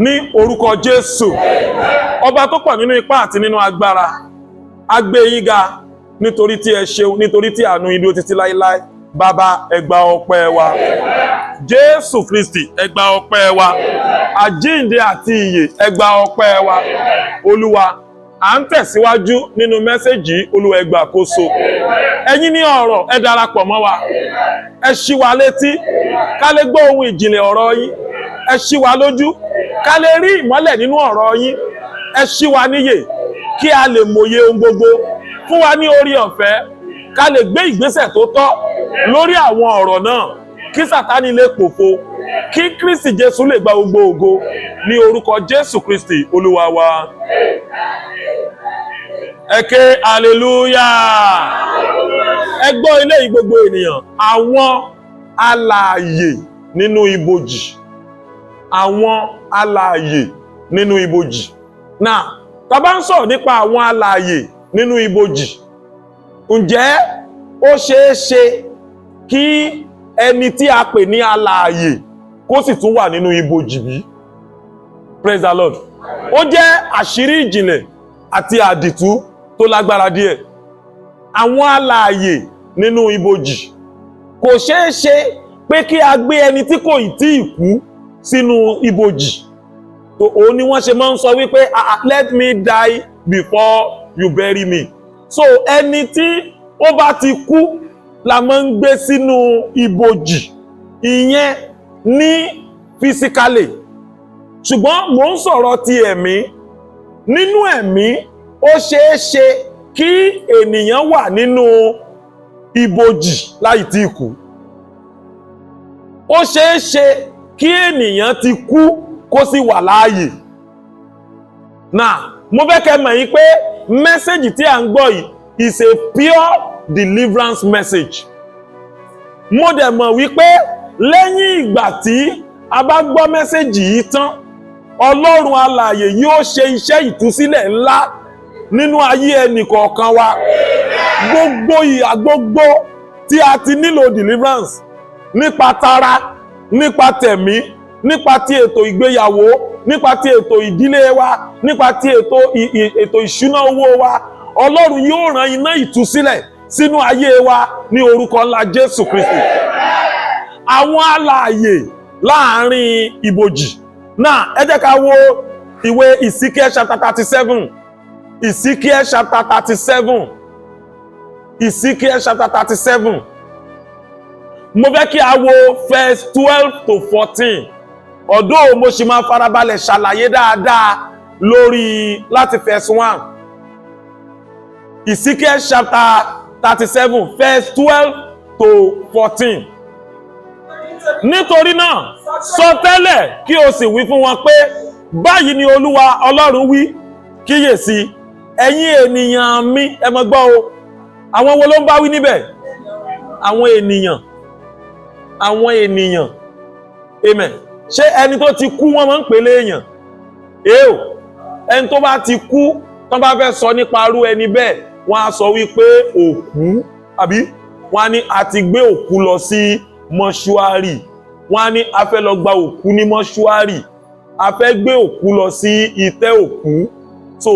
Ní orúkọ Jésù, ọba tó pọ̀ nínú ipá àti nínú agbára, a gbé yín ga nítorí tí ẹ ṣeun, nítorí tí àánú yín dúró títí láéláé. Bàbá, ẹ gba ọpẹ́ wa. Jésù Kristi, ẹ gba ọpẹ́ wa. Àjíǹde àti ìyè, ẹ gba ọpẹ́ wa. Olúwa, à ń tẹ̀síwájú nínú message. Olúwa, ẹ gbà àkóso. Ẹ̀yin ní ọ̀rọ̀, ẹ darapọ̀ mọ́ wa, ẹ ṣí wa létí ká lè gbọ́ ohun ìjìnlẹ̀ ọ̀rọ̀ yín, ẹ ṣí wa lójú ká lè rí ìmọ́lẹ̀ nínú ọ̀rọ̀ yín, ẹ ṣí wa níyè kí a lè mòye ohun gbogbo. Fún wa ní orí ọ̀fẹ́ ká lè gbé ìgbésẹ̀ tó tọ́ lórí àwọn ọ̀rọ̀ náà, kí Sátánì lè pòfo, kí Kristi Jésù lè gba gbogbo ògo. Ní orúkọ Jésù Kristi Olúwa wa. Ẹ ké hallelujah! Ẹ gbọ́ ilé yìí, gbogbo ènìyàn. Àwọn alààyè nínú ibojì, àwọn alààyè nínú ibojì. Náà, tá bá ń sọ̀rọ̀ nípa àwọn alààyè nínú ibojì, ǹjẹ́ ó ṣeé ṣe kí ẹni tí a pè ní alààyè kó sì tún wà nínú ibojì bí? Praise the Lord. Ó jẹ́ àṣírí ìjìnlẹ̀ àti àdìtú tó lágbára díẹ̀. Àwọn alààyè nínú ibojì, kò ṣeé ṣe pé kí a gbé ẹni tí kò tí ì kú sínú ibojì. Tó òun ni wọ́n ṣe máa ń sọ wípé, "Ah, ah, let me die before you bury me." So ẹni tí ó bá ti kú la máa ń gbé sínú ibojì, ìyẹn ní physically. Ṣùgbọ́n mò ń sọ̀rọ̀ ti ẹ̀mí. Nínú ẹ̀mí, ó ṣeé ṣe kí ènìyàn wà nínú ibojì láì tí kú. Ó ṣeé ṣe kí ènìyàn ti kú kó sì wà láàyè. Now, mo fẹ́ kẹ́ mọ̀ yín pé message tí à ń gbọ́ yìí is a pure deliverance message. Mo dẹ̀ mọ̀ wípé lẹ́yìn ìgbà tí a bá gbọ́ message yìí tán, Ọlọ́run alààyè yóò ṣe iṣẹ́ ìtúsílẹ̀ ńlá nínú ayé ẹnì kọ̀ọ̀kan wa. Gbogbo ìhà gbogbo tí a ti nílò deliverance, nípa tara, nípa tẹ̀mí, nípa ti ètò ìgbéyàwó, nípa ti ètò ìdílé wa, nípa ti ètò ìṣúná owó wa, Ọlọ́run yóò rán iná ìtúsílẹ̀ sínú ayé wa ní orúkọ ńlá Jésù Kristi. Àwọn alààyè láàrin ibojì náà, ẹ jẹ́ ká wo ìwé Ezekiel chapter 37. Ezekiel chapter 37, Ezekiel chapter 37. Mo fẹ́ kí a wo verse 12 to 14. Ọ̀dọ́ mo sì máa farabalẹ̀ ṣàlàyé dáadáa lórí láti verse 1. Ezekiel chapter 37, verse 12 to 14. Nítorí náà, sọ tẹ́lẹ̀ kí o sì wí fún wọn pé, báyìí ni Olúwa Ọlọ́run wí: kíyèsí, ẹ̀yin ènìyàn mi. Ẹ mọ̀ gbọ́ o, àwọn wo ló ń bá wí níbẹ̀? Àwọn ènìyàn, àwọn ènìyàn. Amen. Ṣé ẹni tó ti kú, wọ́n máa ń pè léèyàn? Èèò, ẹni tó bá ti kú, tó bá fẹ́ sọ nípa arú ẹni bẹ́ẹ̀, wọ́n á sọ wípé òkú, àbí wọ́n á ní a ti gbé òkú lọ sí mọ́ṣúárì. Wọ́n á ní a fẹ́ lọ gba òkú ní mọ́ṣúárì, a fẹ́ gbé òkú lọ sí itẹ́ òkú. So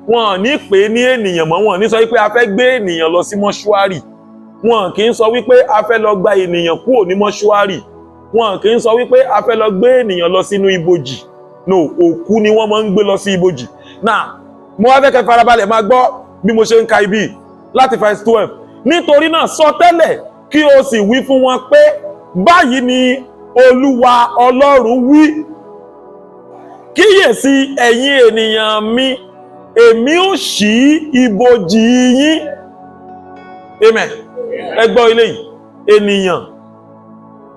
wọn ò ní pè é ní ènìyàn mọ́. Wọn ò ní sọ wípé a fẹ́ gbé ènìyàn lọ sí mọ́ṣúárì. Wọn kì í sọ wípé a fẹ́ lọ gba ènìyàn kúrò ní mọ́ṣúárì. Wọn kì í sọ wípé a fẹ́ lọ gbé ènìyàn lọ sínú ibojì. No, òkú ni wọ́n máa ń gbé lọ sí ibojì. Now, mo wá fẹ́ kẹ́ farabalẹ̀ máa gbọ́ bí mo ṣe ń ka ibi láti verse 12. Nítorí náà, sọ tẹ́lẹ̀ kí o sì wí fún wọn pé, báyìí ni Olúwa Ọlọ́run wí: kíyèsí, ẹ̀yin ènìyàn mi, èmi ó ṣí ibojì yín. Amen. Ẹ gbọ́ ilé yìí. Ènìyàn,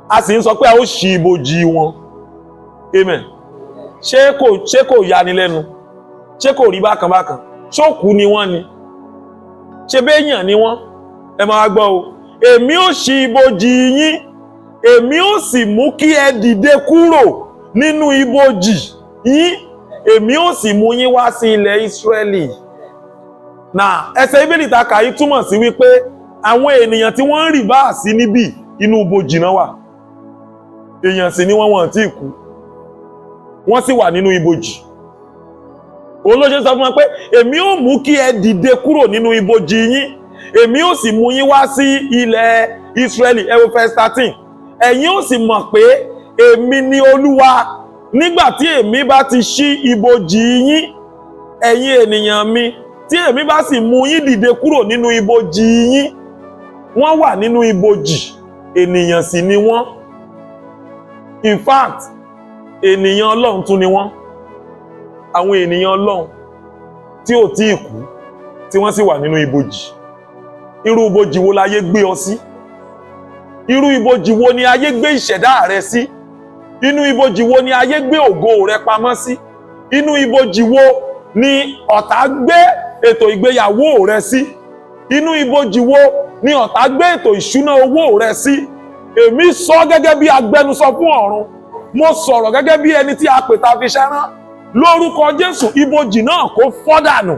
a sì ń sọ pé a ó ṣí ibojì wọn. Amen. Ṣé kò yani lẹ́nu? Ṣé kò rí bákan bákan? Ṣókù ni wọ́n ni? Ṣé béèyàn ni wọ́n? Ẹ máa gbọ́ o. Èmi ó ṣí ibojì yín, èmi ó sì mú kí ẹ dìde kúrò nínú ibojì yín, èmi ó sì mú yín wá sí ilẹ̀ Ísírẹ́lì. Náà, ẹsẹ̀ Bíbélì ta kà yìí túmọ̀ sí wípé àwọn ènìyàn tí wọ́n ń rì bá sí níbí, inú ibojì náà wà. Èèyàn sì ni wọ́n, wọ́n tí kú. Wọ́n sì wà nínú ibojì. Òun ló ṣe sọ fún wọn pé èmi ó mú kí ẹ dìde kúrò nínú ibojì yín, èmi ó sì mú yín wá sí ilẹ̀ Ísírẹ́lì. Ẹ wo verse 13: "Ẹ̀yin ó sì mọ̀ pé èmi ni Olúwa, nígbà tí èmi bá ti ṣí ibojì yín, ẹ̀yin ènìyàn mi, tí èmi bá sì mú yín dìde kúrò nínú ibojì yín." Wọ́n wà nínú ibojì, ènìyàn sì ni wọ́n. In fact, ènìyàn Ọlọ́run tún ni wọ́n. Àwọn ènìyàn Ọlọ́run tí ò tí ì kú, tí wọ́n sì wà nínú ibojì. Irú ibojì wo láyé gbé ọ sí? Irú ibojì wo ni ayé gbé ìṣẹ̀dá rẹ sí? Inú ibojì wo ni ayé gbé ògo rẹ pamọ́ sí? Inú ibojì wo ni ọ̀tá gbé ètò ìgbéyàwó rẹ sí? Inú ibojì wo ni ọ̀tá gbé ètò ìṣúná owó rẹ sí? Èmi sọ gẹ́gẹ́ bí agbẹnusọ fún ọ̀run, mo sọ̀rọ̀ gẹ́gẹ́ bí ẹni tí a pè ta fi ṣẹ́ rán. Lórúkọ Jésù, ibojì náà kó fọ́ dànù.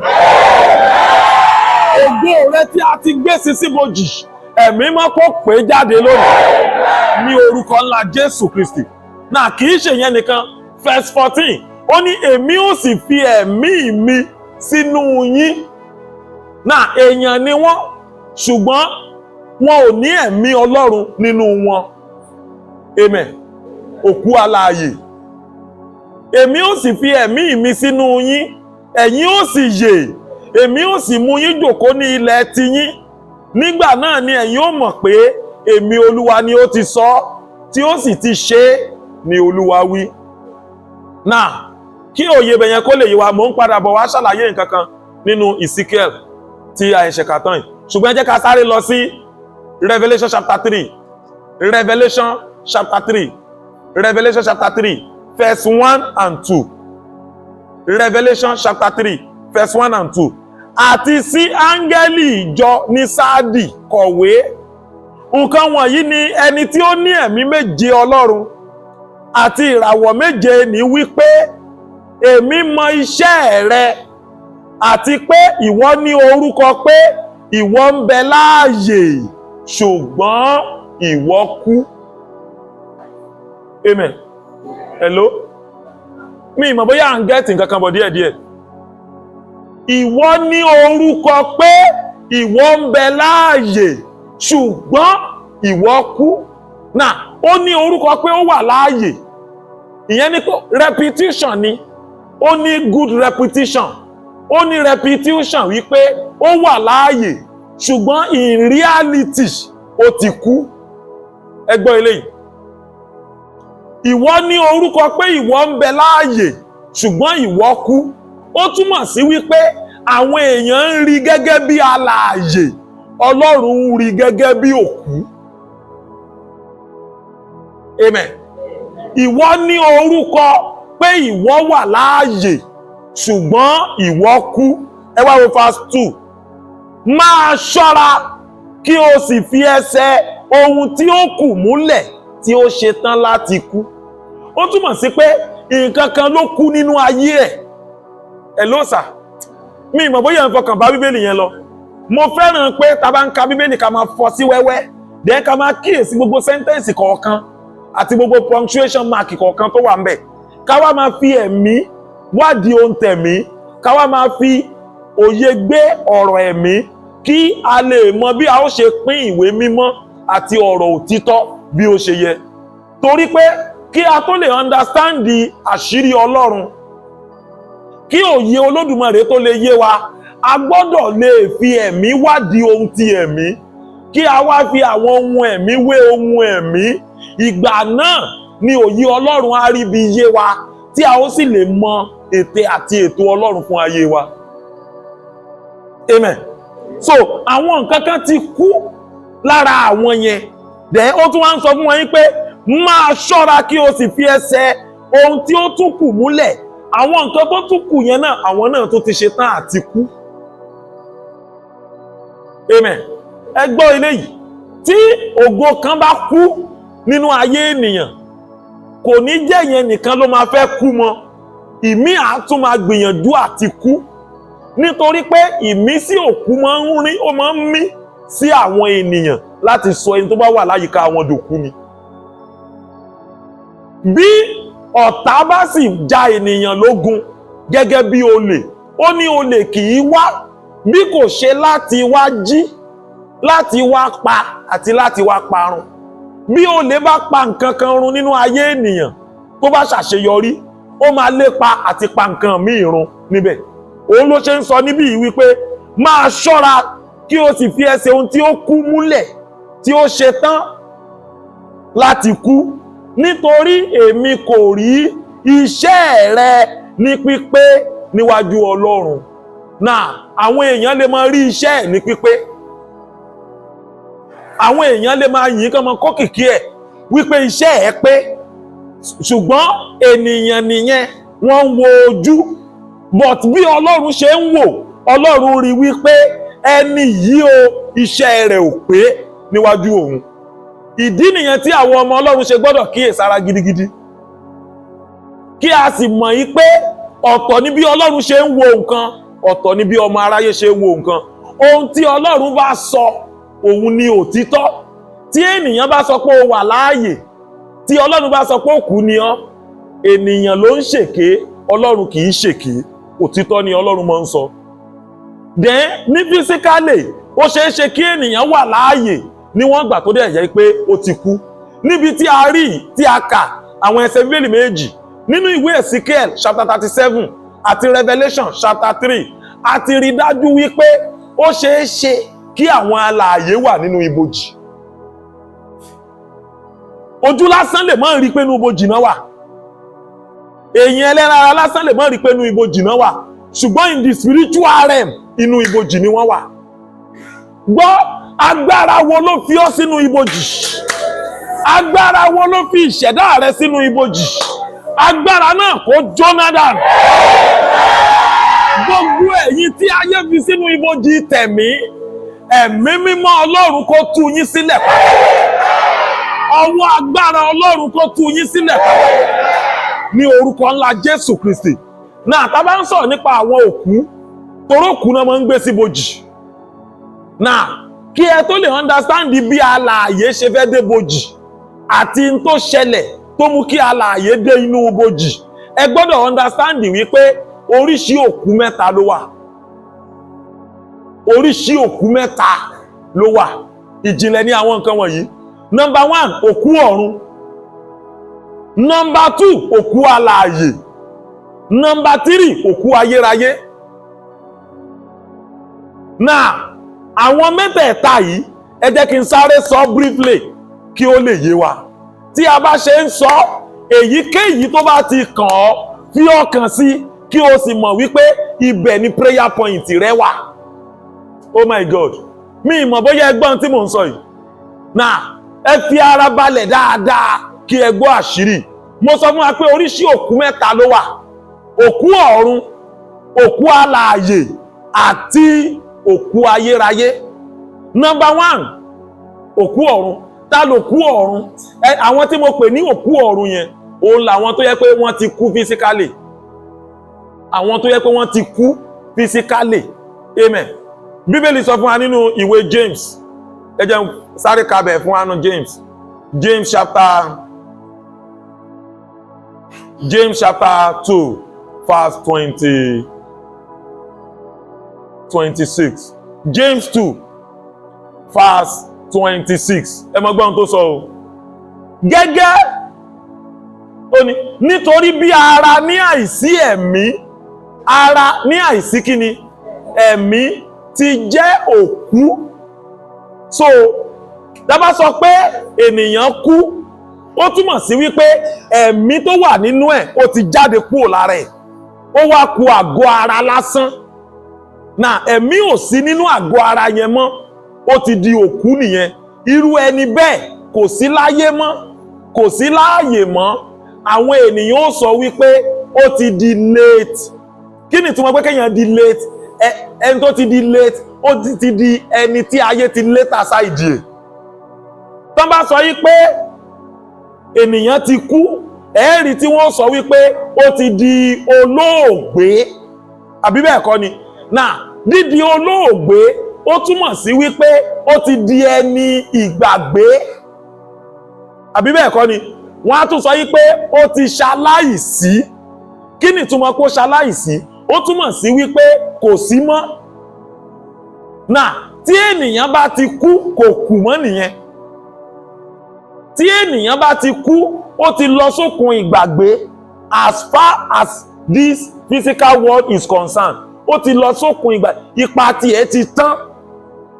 Ògo rẹ tí a ti gbé sí síbojì, Ẹ̀mí mọ́ kó pè jáde lónìí ní orúkọ ńlá Jésù Kristi. Náà kì í ṣe yẹn nìkan. Verse 14, ó ní, "Èmi ó sì fi ẹ̀mí mi sínú yín." Náà èèyàn ni wọ́n, ṣùgbọ́n wọn ò ní ẹ̀mí Ọlọ́run nínú wọn. Amen. Òkú alààyè. "Èmi ó sì fi ẹ̀mí mi sínú yín, ẹ̀yin ó sì yè, èmi ó sì mú yín jòkó ní ilẹ̀ tiyín. Nígbà náà ni ẹ̀yin ó mọ̀ pé èmi Olúwa ni ó ti sọ, tí ó sì ti ṣe é, ni Olúwa wí." Náà kí òye bẹ̀yẹn kó lè yé wa, mò ń padà bọ̀ wá ṣàlàyé nǹkan kan nínú Ezekiel tí a ṣẹ̀ṣẹ̀ kà tán yìí, ṣùgbọ́n ẹ jẹ́ ká sáré lọ sí Revelation chapter 3. Revelation chapter 3, Revelation chapter 3 verse 1 and 2. Revelation chapter 3 verse 1 and 2. "Àti sí áńgẹ́lì ìjọ ní Sáàdì kọ̀wé: Nǹkan wọ̀nyí ni ẹni tí ó ní ẹ̀mí méje Ọlọ́run àti ìràwọ̀ méje ní wípé, èmi mọ iṣẹ́ rẹ, àti pé ìwọ ní orúkọ pé ìwọ ń bẹ láàyè, ṣùgbọ́n ìwọ kú." Amen. Hello, mi ìmọ̀ bóyá à ń get nǹkan kan bọ̀ díẹ̀díẹ̀. Ìwọ ní orúkọ pé ìwọ ń bẹ láàyè, ṣùgbọ́n ìwọ kú. Náà ó ní orúkọ pé ó wà láàyè. Ìyẹn ni pé reputation ni. Ó ní good reputation, ó ní reputation wípé ó wà láàyè, ṣùgbọ́n in reality, ó ti kú. Ẹ gbọ́ eléyìí: ìwọ ní orúkọ pé ìwọ ń bẹ láàyè, ṣùgbọ́n ìwọ kú. Ó túmọ̀ sí wípé àwọn èèyàn ń rí gẹ́gẹ́ bí alààyè, Ọlọ́run ń rí gẹ́gẹ́ bí òkú. Amen. Ìwọ ní orúkọ pé ìwọ wà láàyè, ṣùgbọ́n ìwọ kú. Ẹ wá wo verse 2: "Máa ṣọ́ra, kí o sì fi ẹsẹ̀ ohun tí ó kù múlẹ̀ tí ó ṣe tán láti kú." Ó túmọ̀ sí pé nǹkan kan ló kú nínú ayé ẹ̀. Ẹ̀ ló sà mi ìmọ̀ bóyá ń fọkàn bá Bíbélì yẹn lọ. Mo fẹ́ràn pé tá bá ń ka Bíbélì, ká máa fọ́ sí wẹ́wẹ́, then ká máa kíyèsí gbogbo sentence kọ̀ọ̀kan àti gbogbo punctuation mark kọ̀ọ̀kan tó wà ńbẹ̀, ká wá máa fi ẹ̀mí wádìí ohun tẹ̀mí, ká wá máa fi òye gbé ọ̀rọ̀ ẹ̀mí, kí a lè mọ bí a ó ṣe pín ìwé mímọ́ àti ọ̀rọ̀ òtítọ́ bí ó ṣe yẹ, torí pé kí a tó lè understand àṣírí Ọlọ́run, kí òye Olódùmarè tó lè yé wa, a gbọ́dọ̀ lè fi ẹ̀mí wádìí ohun ti ẹ̀mí, kí a wá fi àwọn ohun ẹ̀mí wé ohun ẹ̀mí. Ìgbà náà ni òye Ọlọ́run á rí bí yé wa, tí a ó sì lè mọ ète àti ètò Ọlọ́run fún ayé wa. Amen. So àwọn nǹkan kan ti kú lára àwọn yẹn. Then ó tún wá ń sọ fún wọn yín pé máa ṣọ́ra, kí o sì fi ẹsẹ̀ ohun tí ó tún kù múlẹ̀. Àwọn nǹkan tó tún kù yẹn náà, àwọn náà tó ti ṣe tán àti kú. Amen. Ẹ gbọ́ eléyìí: tí ògo kan bá kú nínú ayé ènìyàn, kò ní jẹ́ yẹn nìkan ló máa fẹ́ kú mọ́. Ìmí á tún máa gbìyànjú àti kú, nítorí pé ìmísí òkú máa ń rí, ó máa ń mí sí àwọn ènìyàn láti sọ ẹni tó bá wà láyìíká wọn dòkú ni. Bí Ọ̀tá bá sì ja ènìyàn lógun gẹ́gẹ́ bí olè, ó ní olè kì í wá bí kò ṣe láti wá jí, láti wá pa àti láti wá parun. Bí olè bá pa nǹkan kan run nínú ayé ènìyàn, tó bá ṣàṣeyọrí, ó máa lépa àti pa nǹkan míì run níbẹ̀. Òun ló ṣe ń sọ níbí yìí wípé máa ṣọ́ra kí o sì fi ẹsẹ̀ ohun tí ó kú múlẹ̀, tí ó ṣe tán láti kú, nítorí èmi kò rí iṣẹ́ rẹ ní pípé níwájú Ọlọ́run. Náà, àwọn èèyàn lè máa rí iṣẹ́ ẹ̀ ní pípé, àwọn èèyàn lè máa yìn kán máa kókìkí ẹ̀ wípé iṣẹ́ ẹ̀ pé, ṣùgbọ́n ènìyàn nìyẹn, wọ́n ń wo ojú. But bí Ọlọ́run ṣe ń wò, Ọlọ́run rí wípé ẹni yìí o, iṣẹ́ rẹ̀ ò pé níwájú òun. Ìdí nìyẹn tí àwọn ọmọ Ọlọ́run ṣe gbọ́dọ̀ kíyèsára gidigidi, kí a sì mọ̀ yí pé ọ̀tọ̀ ni bí Ọlọ́run ṣe ń wo nǹkan, ọ̀tọ̀ ni bí ọmọ aráyé ṣe ń wo nǹkan. Ohun tí Ọlọ́run bá sọ, òun ni òtítọ́. Tí ènìyàn bá sọ pé ó wà láàyè, tí Ọlọ́run bá sọ pé òkú ni ọ́, ènìyàn ló ń ṣèké, Ọlọ́run kì í ṣèké. Òtítọ́ ni Ọlọ́run máa ń sọ. Then ní physically, ó ṣeé ṣe kí ènìyàn wà láàyè níwọ̀n ìgbà tó dẹ̀ jẹ́ pé ó ti kú. Níbi tí a rí, tí a kà àwọn ẹsẹ̀ Bíbélì méjì nínú ìwé Ezekiel chapter 37 àti Revelation chapter 3, a ti rí dájú wípé ó ṣeé ṣe kí àwọn alààyè wà nínú ibojì. Ojú lásán lè má rí pé inú ibojì náà wà, èèyàn ẹlẹ́ran ara lásán lè má rí pé inú ibojì náà wà, ṣùgbọ́n in the spiritual realm, inú ibojì ni wọ́n wà. Gbọ́, agbára wo ló fi ọ́ sínú ibojì? Agbára wo ló fi ìṣẹ̀dá rẹ sínú ibojì? Agbára náà kó jóná dànù. Gbogbo ẹ̀yin tí ayé fi sínú ibojì tẹ̀mí, Ẹ̀mí Mímọ́ Ọlọ́run kó tú yín sílẹ̀ padà. Ọwọ́ agbára Ọlọ́run kó tú yín sílẹ̀ padà ní orúkọ ńlá Jésù Kristi. Náà, tá a bá ń sọ̀rọ̀ nípa àwọn òkú, torí òkú náà máa ń gbé síbojì. Náà, kí ẹ tó lè understand bí alààyè ṣe fẹ́ dé bojì àti n tó ṣẹlẹ̀ tó mú kí alààyè dé inú bojì, ẹ gbọ́dọ̀ understand wípé oríṣi òkú mẹ́ta ló wà. Oríṣi òkú mẹ́ta ló wà. Ìjìnlẹ̀ ní àwọn nǹkan wọ̀nyí. Number one, òkú ọ̀run. Number two, òkú alààyè. Number three, òkú ayérayé. Now, àwọn mẹ́tẹ̀ẹ̀ta yìí, ẹ jẹ́ kí n sáré sọ briefly kí ó lè yé wa. Tí a bá ṣe ń sọ, èyíkéyìí tó bá ti kàn ọ́, fi ọkàn sí kí o sì mọ̀ wípé ibẹ̀ ni prayer point rẹ wà. Oh my God, mi ì mọ̀ bóyá ẹ gbọ́n tí mò ń sọ yìí. Now, ẹ fi ara balẹ̀ dáadáa kí ẹ gbọ́ àṣírí. Mo sọ fún wa pé oríṣi òkú mẹ́ta ló wà: òkú ọ̀run, òkú alààyè àti òkú ayérayé. Number one, òkú ọ̀run. Ta lòkú ọ̀run? Ẹ àwọn tí mo pè ní òkú ọ̀run yẹn, òun làwọn tó yẹ pé wọ́n ti kú physically, àwọn tó yẹ pé wọ́n ti kú physically. Amen. Bíbélì sọ fún wa nínú ìwé James. Ẹ jẹ́ n sáré kabẹ̀ fún wa nínú James chapter 2 verse 26. James 2 verse 26. Ẹ mọ gbọ́n tó sọ o. Gẹ́gẹ́ ó ní, nítorí bí ara ní àìsí ẹ̀mí, ara ní àìsí kíni? Ẹ̀mí, ti jẹ́ òkú. So tá bá sọ pé ènìyàn kú, ó túmọ̀ sí wípé ẹ̀mí tó wà nínú ẹ̀, ó ti jáde kúrò lára ẹ̀, ó wá ku àgọ́ ara lásán. Náà, ẹ̀mí ò sí nínú àgọ́ ara yẹn mọ́, ó ti di òkú nìyẹn. Irú ẹni bẹ́ẹ̀ kò sí láyé mọ́, kò sí láàyè mọ́. Àwọn ènìyàn ó sọ wípé ó ti di late. Kí ni ìtumọ̀ pé kéèyàn di late? Ẹni tó ti di late, ó ti di ẹni tí ayé ti later side ẹ̀. Tán bá sọ yí pé ènìyàn ti kú, ẹ̀ẹ́rì tí wọ́n sọ wípé ó ti di olóògbé, àbí bẹ́ẹ̀ kọ́ ni? Náà, dídi olóògbé, ó túmọ̀ sí wípé ó ti di ẹni ìgbàgbé, àbí bẹ́ẹ̀ kọ́ ni? Wọ́n á tún sọ yí pé ó ti ṣaláìsí. Kí ni ìtumọ̀ kó ṣaláìsí? Ó túmọ̀ sí wípé kò sí mọ́. Náà, tí ènìyàn bá ti kú, kò kù mọ́ nìyẹn. Tí ènìyàn bá ti kú, ó ti lọ sókun ìgbàgbé. As far as this physical world is concerned, ó ti lọ sókun ìgbà, ipa tiẹ̀ ti tán,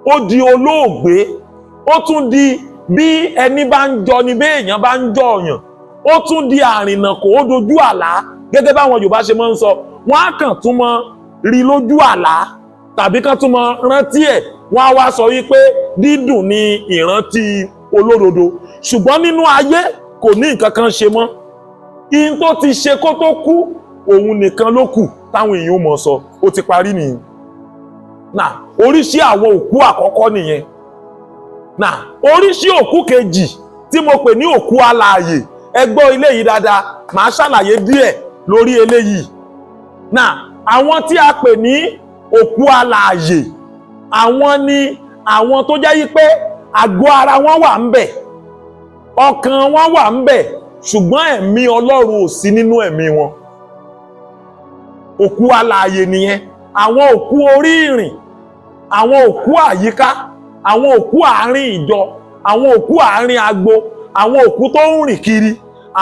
ó di olóògbé. Ó tún di bí ẹni bá ń jọ ni, bí èèyàn bá ń jọ ọ̀yàn, ó tún di àrìnàkò, ó dojú àlá. Gẹ́gẹ́ báwọn Yorùbá ṣe máa ń sọ, wọ́n á kàn tún mọ rí lójú àlá tàbí kán tún mọ rántí ẹ̀. Wọ́n á wá sọ wípé dídùn ni ìrántí olódodo, ṣùgbọ́n nínú ayé, kò ní nǹkan kan ṣe mọ́. Ihun tó ti ṣe kó tó kú, òun nìkan ló kù táwọn èèyàn mọ̀ sọ. Ó ti parí nìyẹn. Náà, oríṣi àwọn òkú àkọ́kọ́ nìyẹn. Náà, oríṣi òkú kejì tí mo pè ní òkú alààyè, ẹ gbọ́ eléyìí dáadáa, màá ṣàlàyé díẹ̀ lórí eléyìí. Náà, àwọn tí a pè ní òkú alààyè, àwọn ni àwọn tó jẹ́ yí pé àgọ́ ara wọn wà ń bẹ̀, ọkàn wọn wà ń bẹ̀, ṣùgbọ́n ẹ̀mí Ọlọ́run ò sí nínú ẹ̀mí wọn. Òkú alààyè nìyẹn. Àwọn òkú orí ìrìn, àwọn òkú àyíká, àwọn òkú àárín ìjọ, àwọn òkú àárín agbo, àwọn òkú tó ń rìn kiri,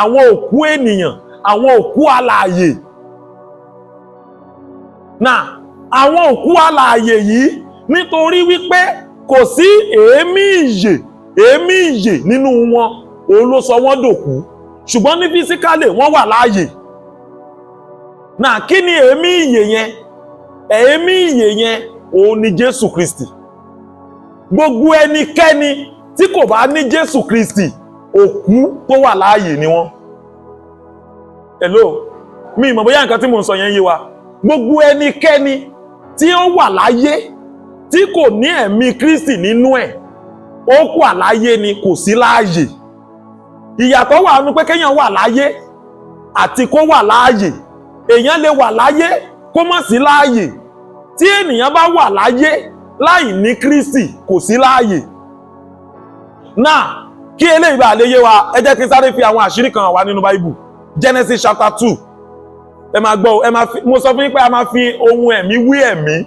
àwọn òkú ènìyàn, àwọn òkú alààyè. Náà, àwọn òkú alààyè yìí, nítorí wípé kò sí èémí ìyè, èémí ìyè nínú wọn, òun ló sọ wọ́n dòkú, ṣùgbọ́n ní physically, wọ́n wà láàyè. Náà, kí ni èémí ìyè yẹn? Èémí ìyè yẹn, òun ni Jésù Kristi. Gbogbo ẹnikẹ́ni tí kò bá ní Jésù Kristi, òkú tó wà láàyè ni wọ́n. Hello, mi ìmọ̀ bóyá nǹkan tí mò ń sọ yẹn yé wa. Gbogbo ẹnikẹ́ni tí ó wà láyé tí kò ní ẹ̀mí Kristi nínú ẹ̀, ó wà láyé ni, kò sí láàyè. Ìyàtọ̀ wà nínú pé kéèyàn wà láyé àti kó wà láàyè. Èèyàn lè wà láyé kó má sí láàyè. Tí ènìyàn bá wà láyé láì ní Kristi, kò sí láàyè. Náà, kí eléyìí bá lè yé wa, ẹ jẹ́ kí n sáré fi àwọn àṣírí kan hàn wá nínú Báíbù. Genesis chapter 2. Ẹ máa gbọ́, ẹ máa fi, mo sọ fún yín pé a máa fi ohun ẹ̀mí wí ẹ̀mí,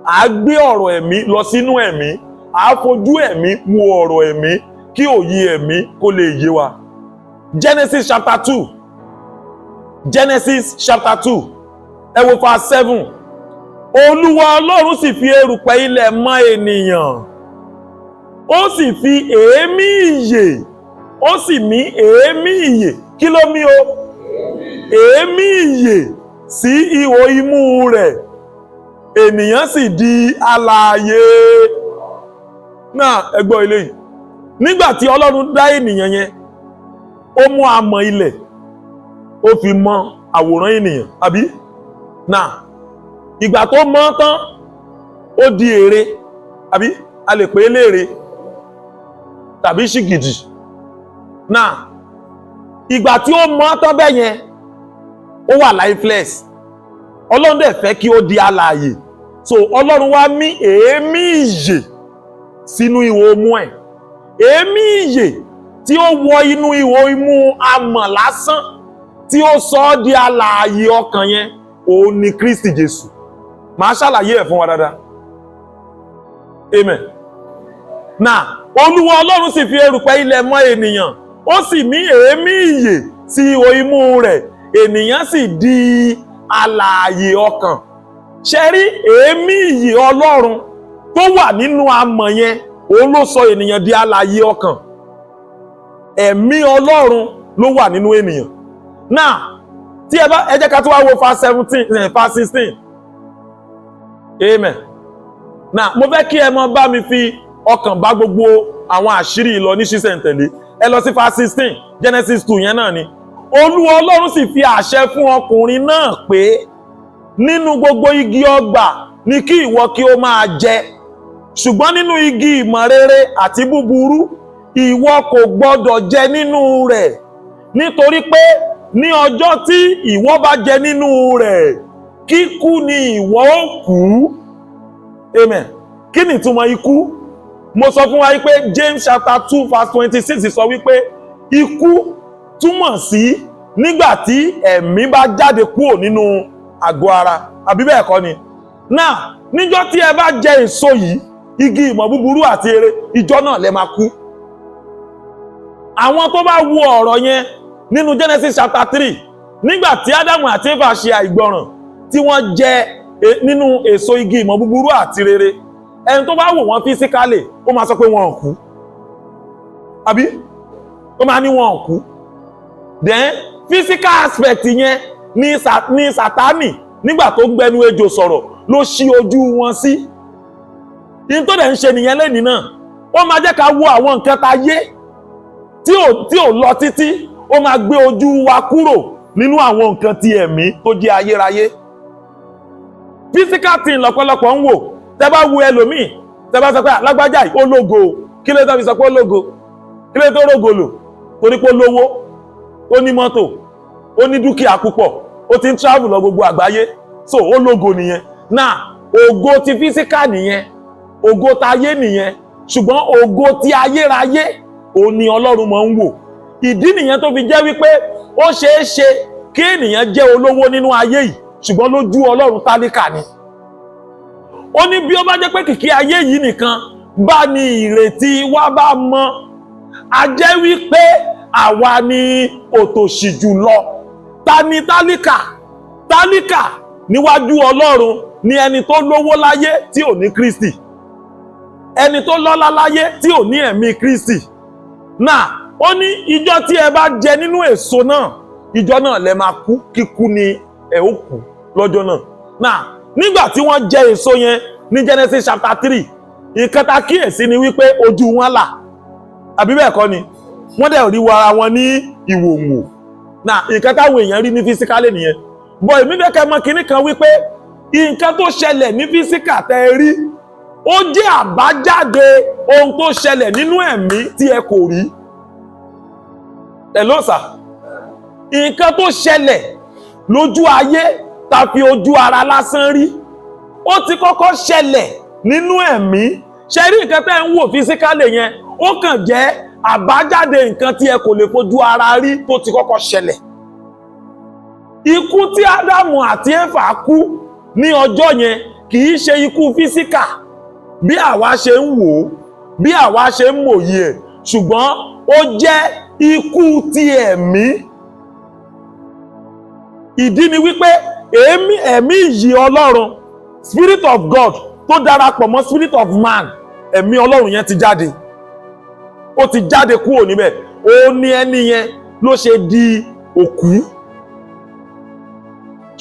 à á gbé ọ̀rọ̀ ẹ̀mí lọ sínú ẹ̀mí, à á fojú ẹ̀mí wo ọ̀rọ̀ ẹ̀mí kí òye ẹ̀mí kó lè yé wa. Genesis chapter 2, Genesis chapter 2, ẹ wo verse 7. Olúwa Ọlọ́run sì fi erùpẹ̀ ilẹ̀ mọ ènìyàn, ó sì fi èémí ìyè, ó sì mí èémí ìyè. Kí ló mí o? Èémí ìyè sí ihò imú rẹ̀, ènìyàn sì di alààyè. Náà, ẹ gbọ́ eléyìí. Nígbà tí Ọlọ́run dá ènìyàn yẹn, ó mú amọ̀ ilẹ̀, ó fi mọ àwòrán ènìyàn, àbí? Náà, ìgbà tó mọ́ tán, ó di ère, àbí? A lè pè é léèrè tàbí ṣìgìdì. Náà, ìgbà tí ó mọ́ tán bẹ́ẹ̀ yẹn, ó wà lifeless. Ọlọ́run dẹ̀ fẹ́ kí ó di alààyè, so Ọlọ́run wá mí èémí ìyè sínú ihò imú ẹ̀. Èémí ìyè tí ó wọ inú ihò imú amọ̀ lásán tí ó sọ ọ́ di alààyè ọkàn yẹn, òun ni Kristi Jésù. Màá ṣàlàyé ẹ̀ fún wa dáadáa. Amen. Náà, Olúwa Ọlọ́run sì fi erùpẹ̀ ilẹ̀ mọ́ ènìyàn, ó sì mí èémí ìyè sí ihò imú rẹ̀, ènìyàn sì di alààyè ọkàn. Ṣe rí èémí ìyè Ọlọ́run tó wà nínú amọ̀ yẹn, òun ló sọ ènìyàn di alààyè ọkàn. Ẹ̀mí Ọlọ́run ló wà nínú ènìyàn. Náà, tí ẹ bá, ẹ jẹ́ ká tó wá wo verse 17, verse 16. Amen. Náà, mo fẹ́ kí ẹ mọ bá mi fi ọkàn bá gbogbo àwọn àṣírí lọ ní ṣísẹ̀ntẹ̀lé. Ẹ lọ sí verse 16, Genesis 2 yẹn náà ni. Olúwa Ọlọ́run sì fi àṣẹ fún ọkùnrin náà pé, nínú gbogbo igi ọgbà ni kí ìwọ kí ó máa jẹ, ṣùgbọ́n nínú igi ìmọ̀ rere àti búburú, ìwọ kò gbọdọ̀ jẹ nínú rẹ̀, nítorí pé ní ọjọ́ tí ìwọ bá jẹ nínú rẹ̀, kíkú ni ìwọ ó kú. Amen. Kí ni ìtumọ̀ ikú? Mo sọ fún wa wípé James chapter 2 verse 26 sọ wípé ikú túmọ̀ sí nígbà tí ẹ̀mí bá jáde kúrò nínú àgọ́ ara, àbí bẹ́ẹ̀ kọ́ ni? Náà níjọ́ tí ẹ bá jẹ èso yìí, igi ìmọ̀ búburú àti rere, ìjọ́ náà lẹ máa kú. Àwọn tó bá wo ọ̀rọ̀ yẹn nínú Genesis chapter 3, nígbà tí Ádámù àti Éfà ṣe àìgbọràn tí wọ́n jẹ nínú èso igi ìmọ̀ búburú àti rere, ẹni tó bá wò wọ́n physically, ó máa sọ pé wọn ò kú, àbí? Ó máa ní wọn ò kú. Then physical aspect yẹn ní Sátánì, nígbà tó gbẹnu ejò sọ̀rọ̀, ló ṣí ojú wọn sí. In tó dẹ̀ ń ṣe nìyẹn lẹ́nìí náà. Ó máa jẹ́ ká wo àwọn nǹkan ta yé tí ò lọ títí, ó máa gbé ojú wa kúrò nínú àwọn nǹkan ti ẹ̀mí tó jẹ́ ayérayé. Physical thing lọ́pọ̀lọpọ̀ ń wò. Tẹ́ bá wo ẹlòmíì, tẹ́ bá sọ pé lágbájá yìí, ó lógo o. Kí ló tó fi sọ pé ó lógo? Kí ló tó rógo lò? Torí pé ó lówó, ó ní mọ́tò, ó ní dúkìá púpọ̀, ó ti ń travel lọ gbogbo àgbáyé, so ó lógo nìyẹn. Náà ògo ti physical nìyẹn, ògo tayé nìyẹn. Ṣùgbọ́n ògo ti ayérayé, òun ni Ọlọ́run máa ń wò. Ìdí nìyẹn tó fi jẹ́ wípé ó ṣeé ṣe kí ènìyàn jẹ́ olówó nínú ayé yìí, ṣùgbọ́n lójú Ọlọ́run, tálíkà ni. Ó ní bí ó bá jẹ́ pé kìkì ayé yìí nìkan bá ní ìrètí wa bá mọ, a jẹ́ wípé àwa ni òtòṣì jùlọ. Ta ni tálíkà? Tálíkà níwájú Ọlọ́run ni ẹni tó lówó láyé tí ò ní Kristi, ẹni tó lọ́lá láyé tí ò ní ẹ̀mí Kristi. Náà ó ní ìjọ́ tí ẹ bá jẹ nínú èso náà, ìjọ́ náà lẹ máa kú, kíkú ni ẹ ó kú lọ́jọ́ náà. Náà nígbà tí wọ́n jẹ èso yẹn ní Genesis chapter 3, nǹkan tá kíyèsí ni wípé ojú wọn là, àbí bẹ́ẹ̀ kọ́ ni? Wọ́n dẹ̀ rí ara wọn ní ìwòwò. Náà nǹkan táwọn èèyàn rí ní physically nìyẹn, but èmi fẹ́ kẹ́ mọ̀ kinní kan wípé nǹkan tó ṣẹlẹ̀ ní physical tẹ́ ẹ rí, ó jẹ́ àbájáde ohun tó ṣẹlẹ̀ nínú ẹ̀mí tí ẹ kò rí. Hello sir. Nǹkan tó ṣẹlẹ̀ lójú ayé ta fi ojú ara lásán rí, ó ti kọ́kọ́ ṣẹlẹ̀ nínú ẹ̀mí. Ṣe rí nǹkan tẹ́ ń wò physically yẹn, ó kàn jẹ́ àbájáde nǹkan tí ẹ kò lè fojú ara rí tó ti kọ́kọ́ ṣẹlẹ̀. Ikú tí Ádámù àti Éfà kú ní ọjọ́ yẹn kì í ṣe ikú physical bí àwa ṣe ń wò ó, bí àwa ṣe ń mòye ẹ̀, ṣùgbọ́n ó jẹ́ ikú ti ẹ̀mí. Ìdí ni wípé èémí ẹ̀mí ìyè Ọlọ́run, spirit of God, tó darapọ̀ mọ́ spirit of man, ẹ̀mí Ọlọ́run yẹn ti jáde, ó ti jáde kúrò níbẹ̀. Ó ní ẹni yẹn ló ṣe di òkú.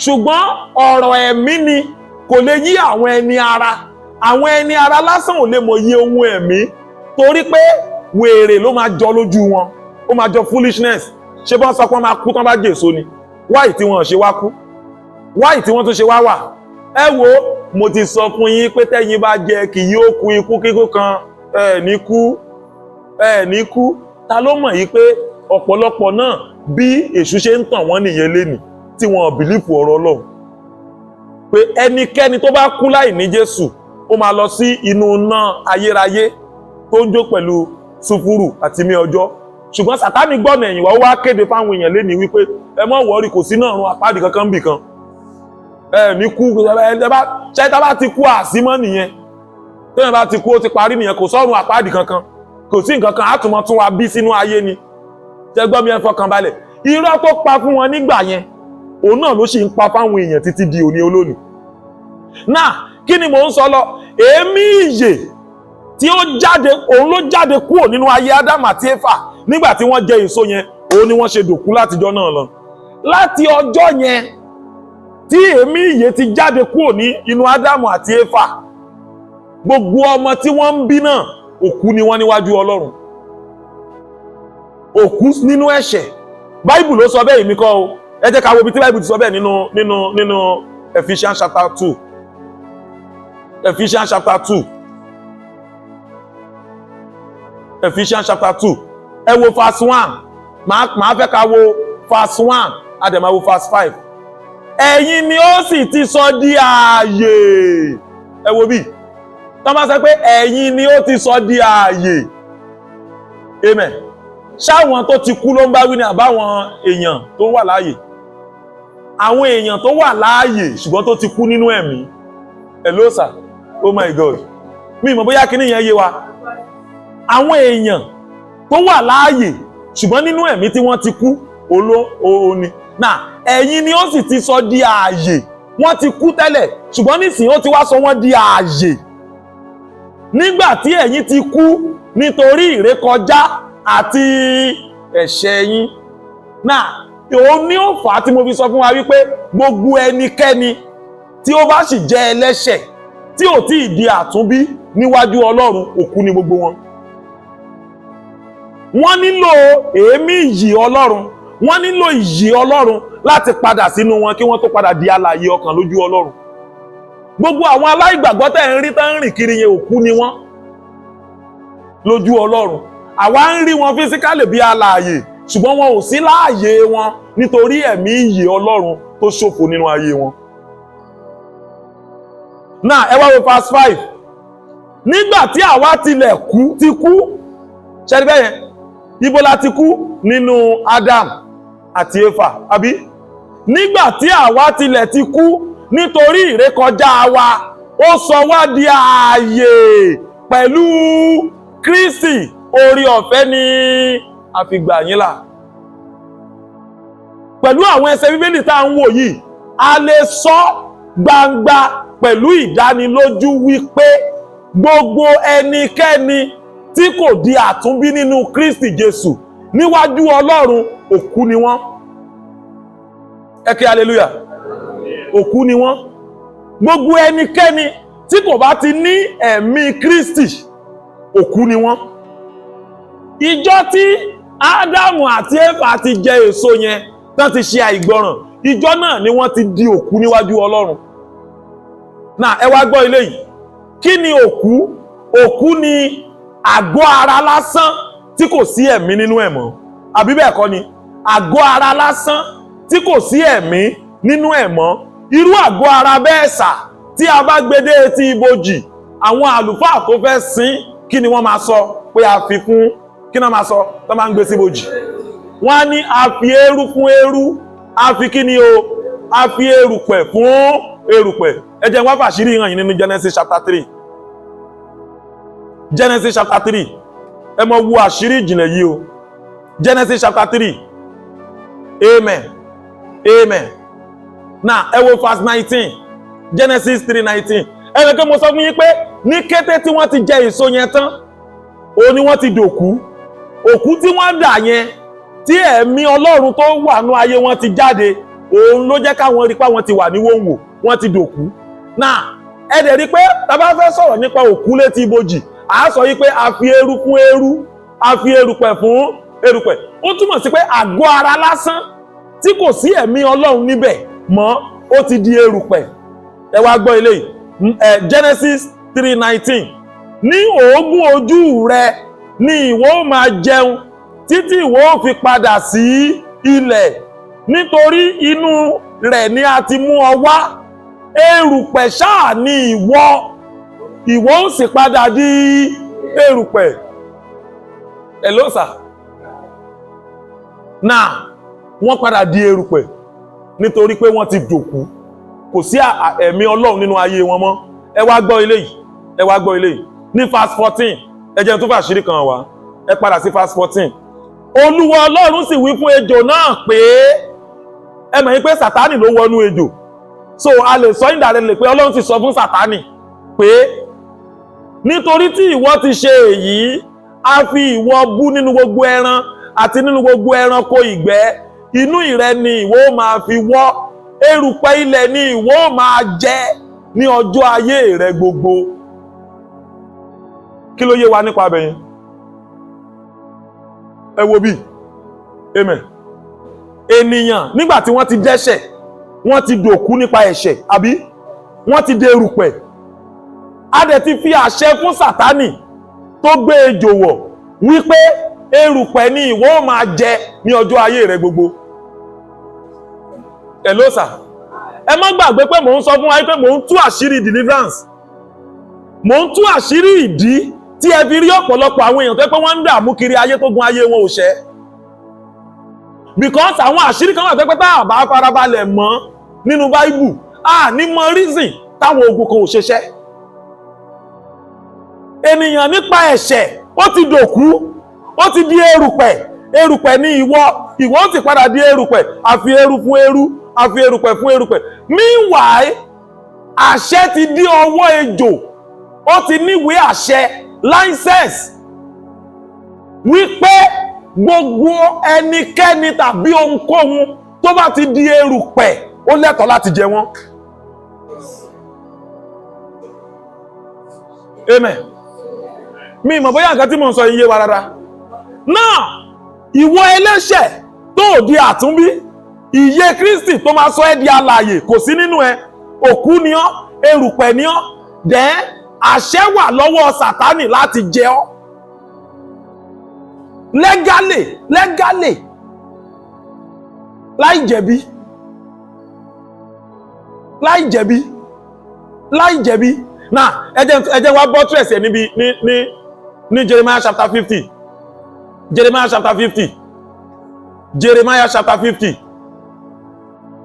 Ṣùgbọ́n ọ̀rọ̀ ẹ̀mí ni kò lè yí àwọn ẹni ara. Àwọn ẹni ara lásán ò lè mọ̀ yí ohun ẹ̀mí, torí pé wèrè ló máa jọ lójú wọn, ó máa jọ foolishness. Ṣé bọ́n sọ pé wọ́n máa kú tán bá jèso ni? Why tí wọ́n ṣe wá kú? Why tí wọ́n tún ṣe wá wà? Ẹ wo, mo ti sọ fún yín pé tẹ́yin bá jẹ, kì yóò kú ikú kíkú kan. Ẹ ní kú, ẹ ní kú. Ta ló mọ̀ yìí pé ọ̀pọ̀lọpọ̀ náà, bí èṣù ṣe ń tàn wọ́n nìyẹn lénìí, tí wọ́n believe ọ̀rọ̀ Ọlọ́run pé ẹnikẹ́ni tó bá kú láì ní Jésù, ó máa lọ sí inú iná ayérayé tó ń jó pẹ̀lú sulfur àti mí ọjọ́? Ṣùgbọ́n Sátánì gbọ́nà ẹ̀yìn wá, ó wá kéde fáwọn èèyàn lénìí wípé ẹ mọ́ worry, kò sí náà run àpáàdì kankan bì kan, ẹ ní kú. Ẹ bá ṣe tá bá ti kú, àsímọ́ nìyẹn. Téèyàn bá ti kú, ó ti parí nìyẹn. Kò sọ́run àpáàdì kankan, kò sí nǹkan kan, àtúmọ̀ tún wa bí sínú ayé ni. Ṣé gbọ́ mi? Ẹ fọkàn balẹ̀. Irọ́ tó pa fún wọn nígbà yẹn, òun náà ló sì ń pa fáwọn èèyàn títí di òní olónìí. Náà kí ni mò ń sọ lọ? Èémí ìyè tí ó jáde, òun ló jáde kúrò nínú ayé Ádámù àti Éfà nígbà tí wọ́n jẹ èso yẹn. Òun ni wọ́n ṣe dòkú látijọ́ náà lọ. Láti ọjọ́ yẹn tí èémí ìyè ti jáde kúrò ní inú Ádámù àti Éfà, gbogbo ọmọ tí wọ́n ń bí náà, òkú ni wọ́n níwájú Ọlọ́run, òkú nínú ẹ̀ṣẹ̀. Báìbù ló sọ bẹ́ẹ̀, èmi kọ́ o. Ẹ jẹ́ ká wo ibi tí Báìbù ti sọ bẹ́ẹ̀ nínú Ephesians chapter 2. Ephesians chapter 2, Ephesians chapter 2, ẹ wo verse 1. Màá fẹ́ ká wo verse 1, a dẹ̀ máa wo verse 5. Ẹ̀yin ni ó sì ti sọ di ààyè. Ẹ wo bí tọ́ bá sọ pé ẹ̀yin ni ó ti sọ di ààyè. Amen. Ṣáwọn tó ti kú ló ń bá wí ni, àbáwọn èèyàn tó wà láàyè? Àwọn èèyàn tó wà láàyè ṣùgbọ́n tó ti kú nínú ẹ̀mí. Hello sir. Oh my God, mi mọ̀ bóyá kíní yẹn yé wa. Àwọn èèyàn tó wà láàyè ṣùgbọ́n nínú ẹ̀mí tí wọ́n ti kú oló òní náà, ẹ̀yin ni ó sì ti sọ di ààyè. Wọ́n ti kú tẹ́lẹ̀, ṣùgbọ́n nísìnyí ó ti wá sọ wọ́n di ààyè. Nígbà tí ẹ̀yin ti kú nítorí ìrékọjá àti ẹ̀ṣẹ̀ yín náà, òun ní ó fà á tí mo fi sọ fún wa wípé gbogbo ẹnikẹ́ni tí ó bá sì jẹ́ ẹlẹ́ṣẹ̀ tí ò tí ì di àtúnbí, níwájú Ọlọ́run, òkú ni gbogbo wọn. Wọ́n nílò èémí ìyè Ọlọ́run, wọ́n nílò ìyè Ọlọ́run láti padà sínú wọn kí wọ́n tó padà di alààyè ọkàn lójú Ọlọ́run. Gbogbo àwọn aláìgbàgbọ́ tẹ̀ ń rí tán ń rìn kiri yẹn, òkú ni wọ́n lójú Ọlọ́run. Àwa ń rí wọn physically bí alààyè, ṣùgbọ́n wọn ò sí láàyè wọn nítorí ẹ̀mí ìyè Ọlọ́run tó ṣòfò nínú ayé wọn. Náà, ẹ wá wo verse 5. Nígbà tí àwa tilẹ̀ kú, ti kú ṣẹ́ni bẹ́yẹn, ibo la ti kú? Nínú Adam àti Éfà, àbí? Nígbà tí àwa tilẹ̀ ti kú nítorí ìrékọjá wa, ó sọ wá di ààyè pẹ̀lú Kristi. Orí ọ̀fẹ́ ni a fi gbà yín là. Pẹ̀lú àwọn ẹsẹ̀ Bíbélì tá à ń wò yìí, a lè sọ gbangba pẹ̀lú ìdánilójú wípé gbogbo ẹnikẹ́ni tí kò di àtúnbí nínú Kristi Jésù, níwájú Ọlọ́run, òkú ni wọ́n. Ẹ kí hallelujah. Òkú ni wọ́n. Gbogbo ẹnikẹ́ni tí kò bá ti ní ẹ̀mí Kristi, òkú ni wọ́n. Ìjọ tí Ádámù àti Éfà ti jẹ èso yẹn tán, ti ṣe àìgbọràn, ìjọ náà ni wọ́n ti di òkú níwájú Ọlọ́run. Náà, ẹ wá gbọ́ ilé yìí. Kí ni òkú? Òkú ni àgọ́ ara lásán tí kò sí ẹ̀mí nínú ẹ̀ mọ́, àbí bẹ́ẹ̀ kọ́ ni? Àgọ́ ara lásán tí kò sí ẹ̀mí nínú ẹ̀ mọ́. Irú àgọ́ ara bẹ́ẹ̀ sà, tí a bá gbé dé etí ibojì, àwọn àlùfáà tó fẹ́ sin, kí ni wọ́n máa sọ pé a fi fún? Kí ni wọ́n máa sọ tó máa ń gbé sí ibojì? Wọ́n á ní a fi eérú fún eérú, a fi kí ni o, a fi erùpẹ̀ fún erùpẹ̀. Ẹ jẹ́ n wá fàṣírí hàn yín nínú Genesis chapter 3. Genesis chapter 3, ẹ mọ wo àṣírí ìjìnlẹ̀ yìí o. Genesis chapter 3. Amen, amen. Now, ẹ wo verse 19, Genesis 3:19. Ẹ rẹ̀ pé mo sọ fún yín pé ní kété tí wọ́n ti jẹ èso yẹn tán, òun ni wọ́n ti dòkú. Òkú tí wọ́n dà yẹn, tí ẹ̀mí Ọlọ́run tó wà ní ayé wọn ti jáde, òun ló jẹ́ káwọn rí pé àwọn ti wà ní wòǹwò, wọ́n ti dòkú. Náà, ẹ dẹ̀ rí pé tá bá fẹ́ sọ̀rọ̀ nípa òkú létí ibojì, à á sọ yí pé a fi eérú fún eérú, a fi erùpẹ̀ fún erùpẹ̀. Ó túmọ̀ sí pé àgọ́ ara lásán tí kò sí ẹ̀mí Ọlọ́run níbẹ̀ mọ́, ó ti di erùpẹ̀. Ẹ wá gbọ́ eléyìí, ẹ Genesis 3:19: ní òógùn ojú rẹ ni ìwọ ó máa jẹun títí ìwọ ó fi padà sí ilẹ̀, nítorí inú rẹ̀ ni a ti mú ọ wá. Erùpẹ̀ ṣáà ni ìwọ, ìwọ ó sì padà di erùpẹ̀. Hello sir. Náà, wọ́n padà di erùpẹ̀ nítorí pé wọ́n ti dòkú, kò sí ẹ̀mí Ọlọ́run nínú ayé wọn mọ́. Ẹ wá gbọ́ eléyìí, ẹ wá gbọ́ eléyìí ní verse 14. Ẹ jẹ́ n tó fàṣírí kan wá. Ẹ padà sí verse 14. Olúwa Ọlọ́run sì wí fún ejò náà pé, ẹ mọ̀ yín pé Sátánì ló wọnú ejò, so a lè sọ indirectly pé Ọlọ́run sì sọ fún Sátánì pé, nítorí tí ìwọ ti ṣe èyí, a fi ìwọ bú nínú gbogbo ẹran àti nínú gbogbo ẹranko ìgbẹ́. Inú ìrẹ́ ni ìwọ ó máa fi wọ́, erùpẹ̀ ilẹ̀ ni ìwọ ó máa jẹ ní ọjọ́ ayé rẹ gbogbo. Kí ló yé wa nípa abẹ yẹn? Ẹ wo bí, amen. Ènìyàn, nígbà tí wọ́n ti dẹ́ṣẹ̀, wọ́n ti dòkú nípa ẹ̀ṣẹ̀, àbí? Wọ́n ti dèrùpẹ̀. A dẹ̀ ti fi àṣẹ fún Sátánì tó gbé ejò wọ̀ wípé erùpẹ̀ ni ìwọ ó máa jẹ ní ọjọ́ ayé rẹ gbogbo. Hello sir. Ẹ má gbàgbé pé mò ń sọ fún wa pé mò ń tú àṣírí deliverance, mò ń tú àṣírí ìdí tí Tí ẹ fi rí ọ̀pọ̀lọpọ̀ àwọn èèyàn tó yẹ pé wọ́n ń dààmú kiri ayé, tó gun ayé wọn ò ṣẹ́, because àwọn àṣírí kan wà tó pé tá a bá farabalẹ̀ mọ́ nínú Báíbù, a ní mọ reason táwọn ogun kan ò ṣeṣẹ́. Ènìyàn nípa ẹ̀ṣẹ̀, ó ti dòkú, ó ti di erùpẹ̀. Erùpẹ̀ ní ìwọ, ìwọ ó sì padà di erùpẹ̀. Àfi eru fún eru, àfi erùpẹ̀ fún erùpẹ̀. Meanwhile, àṣẹ ti dí ọwọ́ ejò. Ó ti níwèé àṣẹ, license, wípé gbogbo ẹnikẹ́ni tàbí ohunkóhun tó bá ti di erùpẹ̀, ó lẹ́tọ̀ọ́ láti jẹ wọ́n. Amen. Mi mọ̀ bóyá nǹkan tí mò ń sọ yìí yé wa rárá. Náà, ìwọ ẹlẹ́ṣẹ̀ tó di àtúnbí, ìyè Kristi tó máa sọ ẹ́ di alààyè kò sí nínú ẹ. Òkú ni ọ́, erùpẹ̀ ni ọ́. Dẹ́ àṣẹ wà lọ́wọ́ Sátánì láti jẹ ọ́ legally, legally, láì jẹ̀bi, láì jẹ̀bi, láì jẹ̀bi. Náà, ẹ jẹ́ wá buttress ẹ̀ níbi ní Jeremiah chapter 50, Jeremiah chapter 50, Jeremiah chapter 50,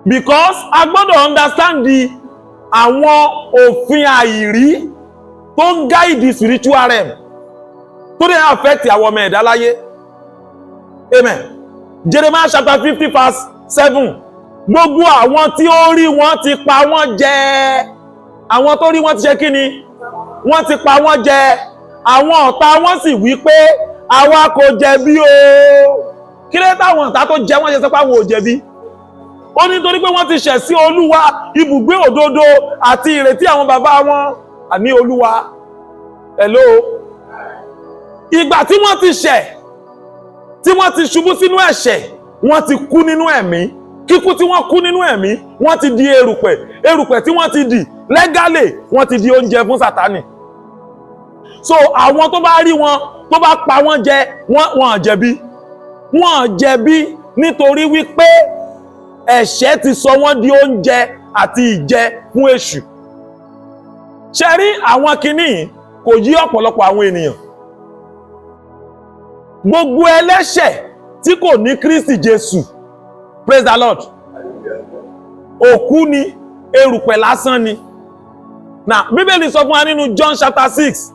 because a gbọ́dọ̀ understand the àwọn òfin àìrí tó ń guide the spiritual realm, tó dẹ̀ affect àwọn ọmọ ẹ̀dá láyé. Amen. Jeremiah chapter 50 verse 7. Gbogbo àwọn tí ó rí wọn ti pa wọ́n jẹ. Àwọn tó rí wọn ti ṣe kí ni? Wọ́n ti pa wọ́n jẹ. Àwọn ọ̀tá wọn sì wí pé, "Àwa kò jẹ̀bi o." Kí ló táwọn ọ̀tá tó jẹ wọ́n ṣe sọ pé àwọn ò jẹ̀bi? Ó ní torí pé wọ́n ti ṣẹ̀ sí Olúwa, ibùgbé òdodo àti ìrètí àwọn bàbá wọn, àní Olúwa. Hello. Ìgbà tí wọ́n ti ṣẹ̀, tí wọ́n ti ṣubú sínú ẹ̀ṣẹ̀, wọ́n ti kú nínú ẹ̀mí. Kíkú tí wọ́n kú nínú ẹ̀mí, wọ́n ti di erùpẹ̀. Erùpẹ̀ tí wọ́n ti dì, legally, wọ́n ti di oúnjẹ fún Sátánì. So àwọn tó bá rí wọn, tó bá pa wọ́n jẹ, wọ́n jẹ̀bi. Wọ́n jẹ̀bi nítorí wípé ẹ̀ṣẹ̀ ti sọ wọ́n di oúnjẹ àti ìjẹ fún èṣù. Ṣe rí àwọn kinní yìí, kò yí ọ̀pọ̀lọpọ̀ àwọn ènìyàn. Gbogbo ẹlẹ́ṣẹ̀ tí kò ní Kristi Jésù, praise the Lord, òkú ni, erùpẹ̀ lásán ni. Now, Bíbélì sọ fún wa nínú John chapter 6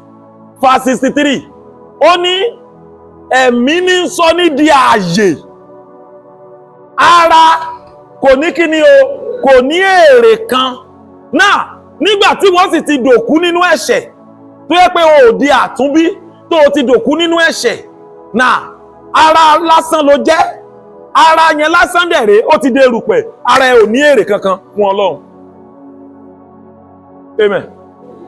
verse 63. Ó ní ẹ̀mí ní sọ ní di ààyè, ara kò ní kíni o, kò ní èrè kan. Náà, nígbà tí wọ́n sì ti dòkú nínú ẹ̀ṣẹ̀, tó yẹ pé o ò di àtúnbí, tó o ti dòkú nínú ẹ̀ṣẹ̀ náà, ara lásán ló jẹ́. Ara yẹn lásán dẹ̀rẹ̀, ó ti dé erùpẹ̀. Ara ẹ ò ní èrè kankan fún Ọlọ́run. Amen.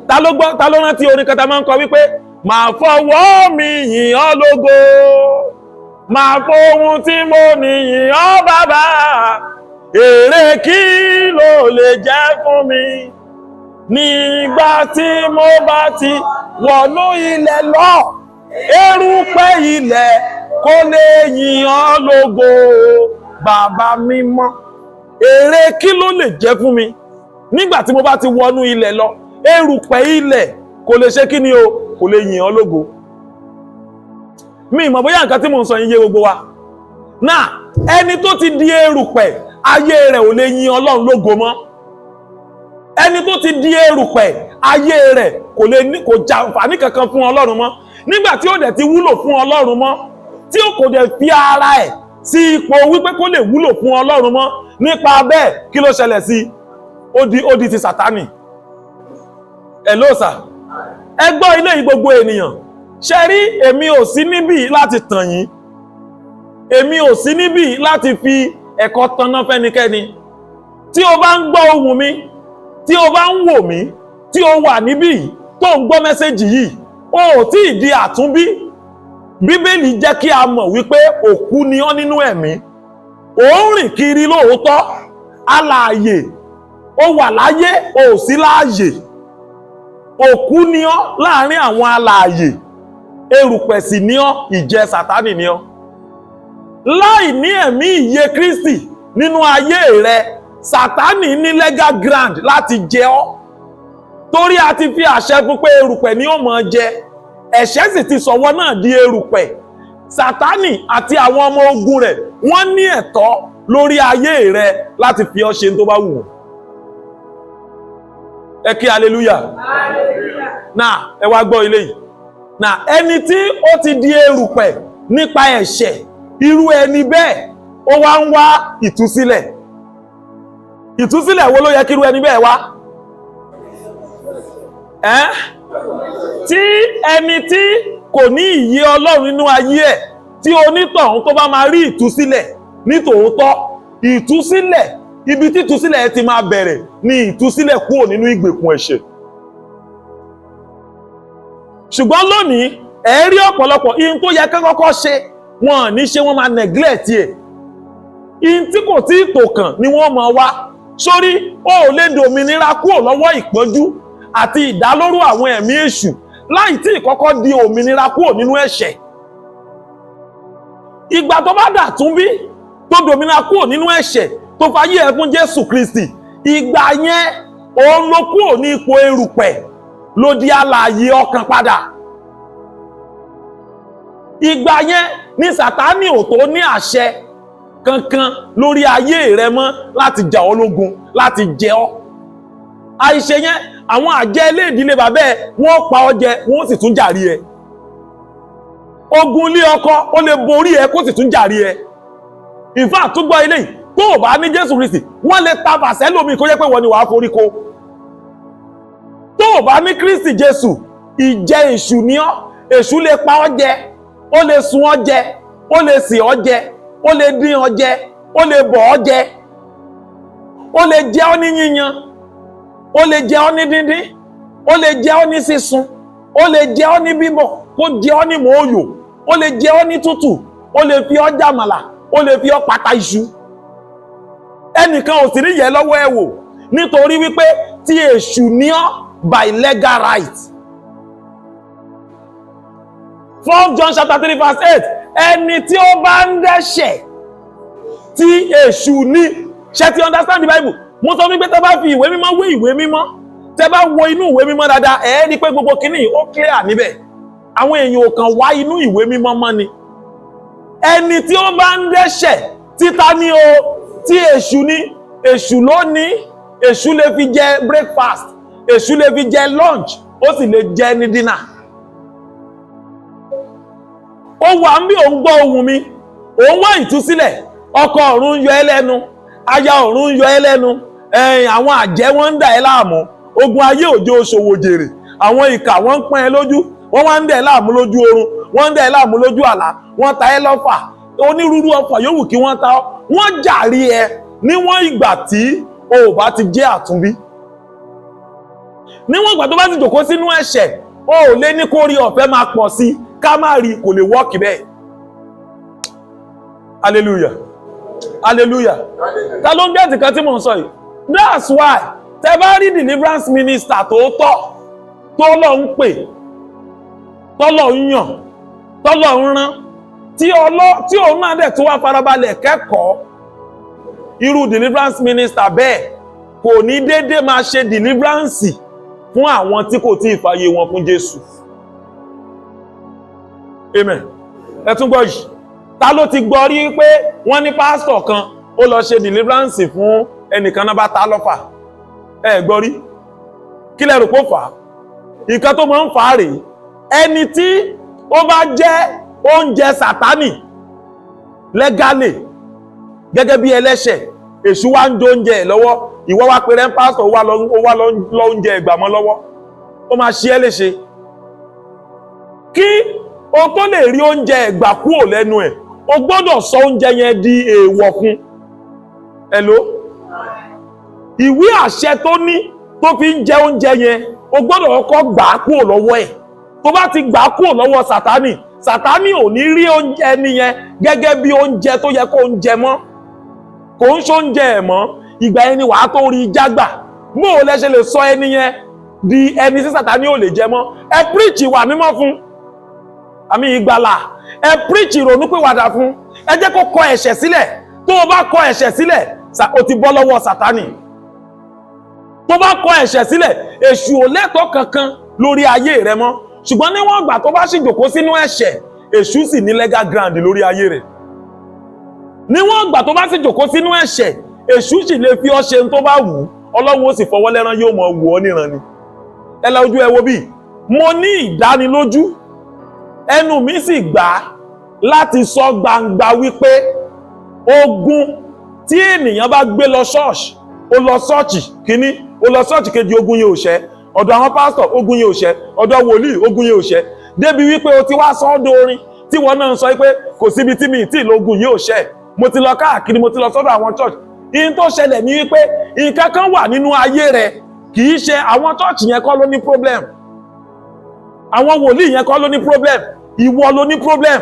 Ta ló gbọ́? Ta ló rántí orin kan tá máa ń kọ wípé, "Màá fọwọ́ mi yìn ọ́ lógo, màá fohun tí mo ní yìn ọ́ bàbá, èrè kí ló lè jẹ́ fún mi nígbà tí mo bá ti wọnú ilẹ̀ lọ? Erùpẹ̀ ilẹ̀ kò lè yìn ọ́ lógo, bàbá mímọ́." Èrè kí ló lè jẹ́ fún mi nígbà tí mo bá ti wọnú ilẹ̀ lọ? Erùpẹ̀ ilẹ̀ kò lè ṣe kí ni o, kò lè yìn ọ́ lógo. Mi mọ̀ bóyá nǹkan tí mò ń sọ yín yé gbogbo wa. Náà, ẹni tó ti di erùpẹ̀, ayé rẹ̀ ò lè yin Ọlọ́run lógo mọ́. Ẹni tó ti di erùpẹ̀, ayé rẹ̀ kò lè ní, kò jàǹfààní kankan fún Ọlọ́run mọ́. Nígbà tí ó dẹ̀ ti wúlò fún Ọlọ́run mọ́, tí ó kò dẹ̀ fi ara ẹ̀ sí ipò wípé kó lè wúlò fún Ọlọ́run mọ́, nípa bẹ́ẹ̀, kí ló ṣẹlẹ̀ sí? Ó di ti Sátánì. Ẹ̀ lóòsà, ẹ gbọ́ ilé yìí, gbogbo ènìyàn. Ṣe rí, èmi ò sí níbí láti tàn yín. Èmi ò sí níbí láti fi ẹ̀kọ́ tanná fẹ́nikẹ́ni. Tí o bá ń gbọ́ ohùn mi, tí o bá ń wò mí, tí o wà níbí yìí, tó ń gbọ́ message yìí, o ò tí ì di àtúnbí, Bíbélì jẹ́ kí a mọ̀ wípé òkú ni ọ́ nínú ẹ̀mí. Ò ń rìn kiri lóòótọ́, alààyè ó wà láyé, o ò sí láàyè. Òkú ni ọ́ láàrin àwọn alààyè, erùpẹ̀ sì ni ọ́, ìjẹ Sátánì ni ọ́. Láì ní ẹ̀mí ìyè Kristi nínú ayé rẹ, Sátánì ní legal ground láti jẹ ọ́, torí a ti fi àṣẹ fún pé erùpẹ̀ ni ó máa jẹ. Ẹ̀ṣẹ̀ sì ti sọ̀wọ́ náà di erùpẹ̀. Sátánì àti àwọn ọmọ ogun rẹ̀, wọ́n ní ẹ̀tọ́ lórí ayé rẹ láti fi ọ́ ṣe tó bá wù wọ́n. Ẹ kí hallelujah. Náà ẹ wá gbọ́ ilé yìí náà. Ẹni tí ó ti di erùpẹ̀ nípa ẹ̀ṣẹ̀, irú ẹni bẹ́ẹ̀, ó wá ń wá ìtúsílẹ̀. Ìtúsílẹ̀ wo ló yẹ kí irú ẹni bẹ́ẹ̀ wá? Ẹ́ tí ẹni tí kò ní ìyè Ọlọ́run nínú ayé ẹ̀, tí onítọ̀hún tó bá máa rí ìtúsílẹ̀ nítòótọ́, ìtúsílẹ̀, ibi tí ìtúsílẹ̀ ẹ ti máa bẹ̀rẹ̀ ní ìtúsílẹ̀ kúrò nínú ìgbèkùn ẹ̀ṣẹ̀. Ṣùgbọ́n lónìí, ẹ rí ọ̀pọ̀lọpọ̀ ihun tó yẹ kí kọ́kọ́ ṣe, wọn ní ṣe, wọ́n máa neglect ẹ̀. Ihun tí kò tí ì tò kàn ni wọ́n máa wá sórí. Ó ò lè dòmìnira kúrò lọ́wọ́ ìpọ́njú àti ìdálóró àwọn ẹ̀mí èṣù láì tí ìkọ́kọ́ di òmìnira kúrò nínú ẹ̀ṣẹ̀. Ìgbà tó bá dà tún bí tó dòmìnira kúrò nínú ẹ̀ṣẹ̀, tó fayé ẹ̀ fún Jésù Kristi, ìgbà yẹn òun ló kúrò ní ipò erùpẹ̀, ló di alààyè ọkàn padà. Ìgbà yẹn ní Sàtánì ò tó ní àṣẹ kankan lórí ayé rẹ mọ́ láti jà ọ́ lógun, láti jẹ ọ́. Àìṣe yẹn, àwọn àjẹ́ ilé ìdílé bàbá ẹ, wọ́n pa ọ́ jẹ, wọ́n sì tún jàrí ẹ. Ogun ilé ọkọ, ó lè borí ẹ, kó sì tún jàrí ẹ. Ìfà tún gbọ́ ilé yìí, tó o bá ní Jésù Kristi, wọ́n lè ta fàṣẹ́ lómi, kó jẹ́ pé wọ́n ni wàá forí ko. Tó o bá ní Kristi Jésù, ìjẹ èṣù ní ọ́. Èṣù lè pa ọ́ jẹ, ó lè sun ọ́ jẹ, ó lè sè ọ́ jẹ, ó lè dín ọ́ jẹ, ó lè bọ̀ ọ́ jẹ, ó lè jẹ ọ́ ní yíyan, ó lè jẹ ọ́ ní díndín, ó lè jẹ ọ́ ní sísun, ó lè jẹ ọ́ ní bíbọ̀, kó jẹ ọ́ ní mòóyò, ó lè jẹ ọ́ ní tútù, ó lè fi ọ́ jàmàlà, ó lè fi ọ́ pata iṣu. Ẹnìkan ò sì ní yẹ lọ́wọ́ ẹ̀ wò, nítorí wípé tí èṣù ní ọ́ by legal right. 4 John chapter 3 verse 8: ẹni tí ó bá ń dẹ́ṣẹ̀, tí èṣù ní. Ṣé ti understand the Bible? Mo sọ wípé tẹ́ bá fi ìwé mímọ́ wé ìwé mímọ́, tẹ́ bá wo inú ìwé mímọ́ dáadáa, ẹ rí pé gbogbo kínní ó clear níbẹ̀. Àwọn èèyàn ò kàn wá inú ìwé mímọ́ mọ́ ni. Ẹni tí ó bá ń dẹ́ṣẹ̀, títa ní o, tí èṣù ní. Èṣù ló ní. Èṣù lè fi jẹ breakfast, èṣù lè fi jẹ lunch, ó sì lè jẹ ní dinner. Ó wà ń bí, òun gbọ́ ohùn mi, òun wá ìtúsílẹ̀. Ọkọ ọ̀run ń yọ ẹ́ lẹ́nu, aya ọ̀run ń yọ ẹ́ lẹ́nu, ẹ̀yìn àwọn àjẹ́, wọ́n ń dà ẹ́ láàmú. Ogun ayé òjò ṣòwò jèrè, àwọn ìkà, wọ́n ń pọ́n ẹ lójú, wọ́n wá ń dẹ̀ ẹ́ láàmú lójú oorun, wọ́n ń dẹ̀ ẹ́ láàmú lójú àlá, wọ́n ta ẹ́ lọ́fà, onírúurú ọfà yòówù kí wọ́n ta ọ́, wọ́n jàrí ẹ níwọ̀n ìgbà tí o ò bá ti jẹ́ àtúnbí. Níwọ̀n ìgbà tó bá ti jòkó sínú ẹ̀ṣẹ̀, o ò lé ní kó rí ọ̀fẹ́ máa pọ̀ sí, ká má rí, kò lè wọ́ọ̀kì bẹ́ẹ̀. Hallelujah, hallelujah. Ta ló ń get nǹkan tí mò ń sọ yìí? That's why tẹ bá rí deliverance minister tòótọ́ tó lọ ń pè, tọ́lọ̀ ń yàn, tọ́lọ̀ ń rán, tí ọlọ́ tí òun náà dẹ̀ tó wá farabalẹ̀ kẹ́kọ̀ọ́, irú deliverance minister bẹ́ẹ̀ kò ní déédéé máa ṣe deliverance fún àwọn tí kò tí ì fàyè wọn fún Jésù. Amen. Ẹ tún gbọ́ yìí. Ta ló ti gbọ́ rí pé wọ́n ní pásítọ̀ kan, ó lọ ṣe deliverance fún ẹnìkan náà, bá ta lọ́fà? Ẹ gbọ́ rí? Kí lẹ rò pó fà á? Nǹkan tó máa ń fà á rèé. Ẹni tí ó bá jẹ́ oúnjẹ Sátánì legally gẹ́gẹ́ bí ẹlẹ́ṣẹ̀, èṣù wá ń jó oúnjẹ ẹ̀ lọ́wọ́, ìwọ wá pèrè ń pásítọ̀, ó wá lọ oúnjẹ ìgbàmọ́ lọ́wọ́, ó máa ṣe é léṣe. Kí o tó lè rí oúnjẹ ẹ̀gbà kúrò lẹ́nu ẹ̀, o gbọ́dọ̀ sọ oúnjẹ yẹn di èèwọ̀ fún. Hello? Ìwé àṣẹ tó ní tó fi ń jẹ oúnjẹ yẹn, o gbọ́dọ̀ kọ́kọ́ gbà á kúrò lọ́wọ́ ẹ̀. Tó bá ti gbà á kúrò lọ́wọ́ Sátánì, Sátánì ò ní rí oúnjẹ ẹni yẹn gẹ́gẹ́ bí oúnjẹ tó yẹ kó ń jẹ mọ́, kò ń ṣoúnjẹ ẹ̀ mọ́. Ìgbà yẹn ni wàá tó rí jágbà. Bó o lẹ ṣe lè sọ ẹni yẹn di ẹni tí Sátánì ò lè jẹ mọ́? Ẹ preach ìwà mímọ́ fún, àmì ìgbàlà. Ẹ preach ìrònúpìwàdà fún. Ẹ jẹ́ kó kọ ẹ̀ṣẹ̀ sílẹ̀. Tó o bá kọ ẹ̀ṣẹ̀ sílẹ̀, o ti bọ́ lọ́wọ́ Sátánì. Tó bá kọ ẹ̀ṣẹ̀ sílẹ̀, èṣù ò lẹ́tọ̀ọ́ kankan lórí ayé rẹ mọ́. Ṣùgbọ́n níwọ̀n ìgbà tó bá sì jòkó sínú ẹ̀ṣẹ̀, èṣù sì ní legal ground lórí ayé rẹ̀. Níwọ̀n ìgbà tó bá sì jòkó sínú ẹ̀ṣẹ̀, èṣù sì lè fi ọ́ ṣe tó bá wù ú. Ọlọ́run ó sì fọwọ́ lẹ́rán, yóò mọ̀ wù ọ́ níran ni. Ẹ la ojú ẹ wo bí mo ní ìdánilójú, ẹnu mi sì gbà láti sọ gbangba wípé ogun tí ènìyàn bá gbé lọ ṣọ́ọ̀ṣì, ó lọ ṣọ́ọ̀ṣì kínní, ó lọ ṣọ́ọ̀ṣì kejì, ogun yẹn ò ṣẹ́. Ọ̀dọ̀ àwọn pásítọ̀, ogun yẹn ò ṣẹ́. Ọ̀dọ̀ wòlíì, ogun yẹn ò ṣẹ́. Débi wípé o ti wá sọ́dọ̀ orin tí wọ́n náà ń sọ pé kò síbi tí mi tí ìlógun yìí ò ṣẹ́, mo ti lọ káàkiri, mo ti lọ sọ́dọ̀ àwọn church. Ihun tó ṣẹlẹ̀ ní wípé nǹkan kan wà nínú ayé rẹ. Kì í ṣe àwọn church yẹn kọ́ ló ní problem, àwọn wòlíì yẹn kọ́ ló ní problem, ìwọ ló ní problem.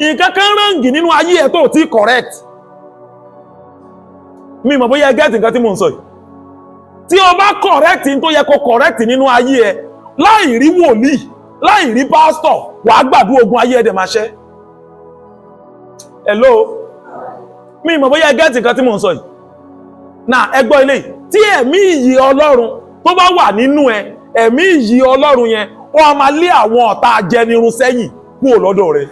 Nǹkan kan wrong nínú ayé ẹ tó ti correct. Mi mọ̀ bóyá ẹ get nǹkan tí mò ń sọ yìí. Tí o bá correct n tó yẹ kó correct nínú ayé ẹ, láì rí wòlíì, láì rí pásítọ̀, wàá gbàdúrà, ogun ayé ẹ dẹ̀ máa ṣẹ́. Hello, mi mọ̀ bóyá ẹ get nǹkan tí mò ń sọ yìí. Náà ẹ gbọ́ ilé, tí ẹ̀mí ìyè Ọlọ́run tó bá wà nínú ẹ, ẹ̀mí ìyè Ọlọ́run yẹn, ó á máa lé àwọn ọ̀tá ajẹnirun sẹ́yìn kúrò lọ́dọ̀ rẹ̀.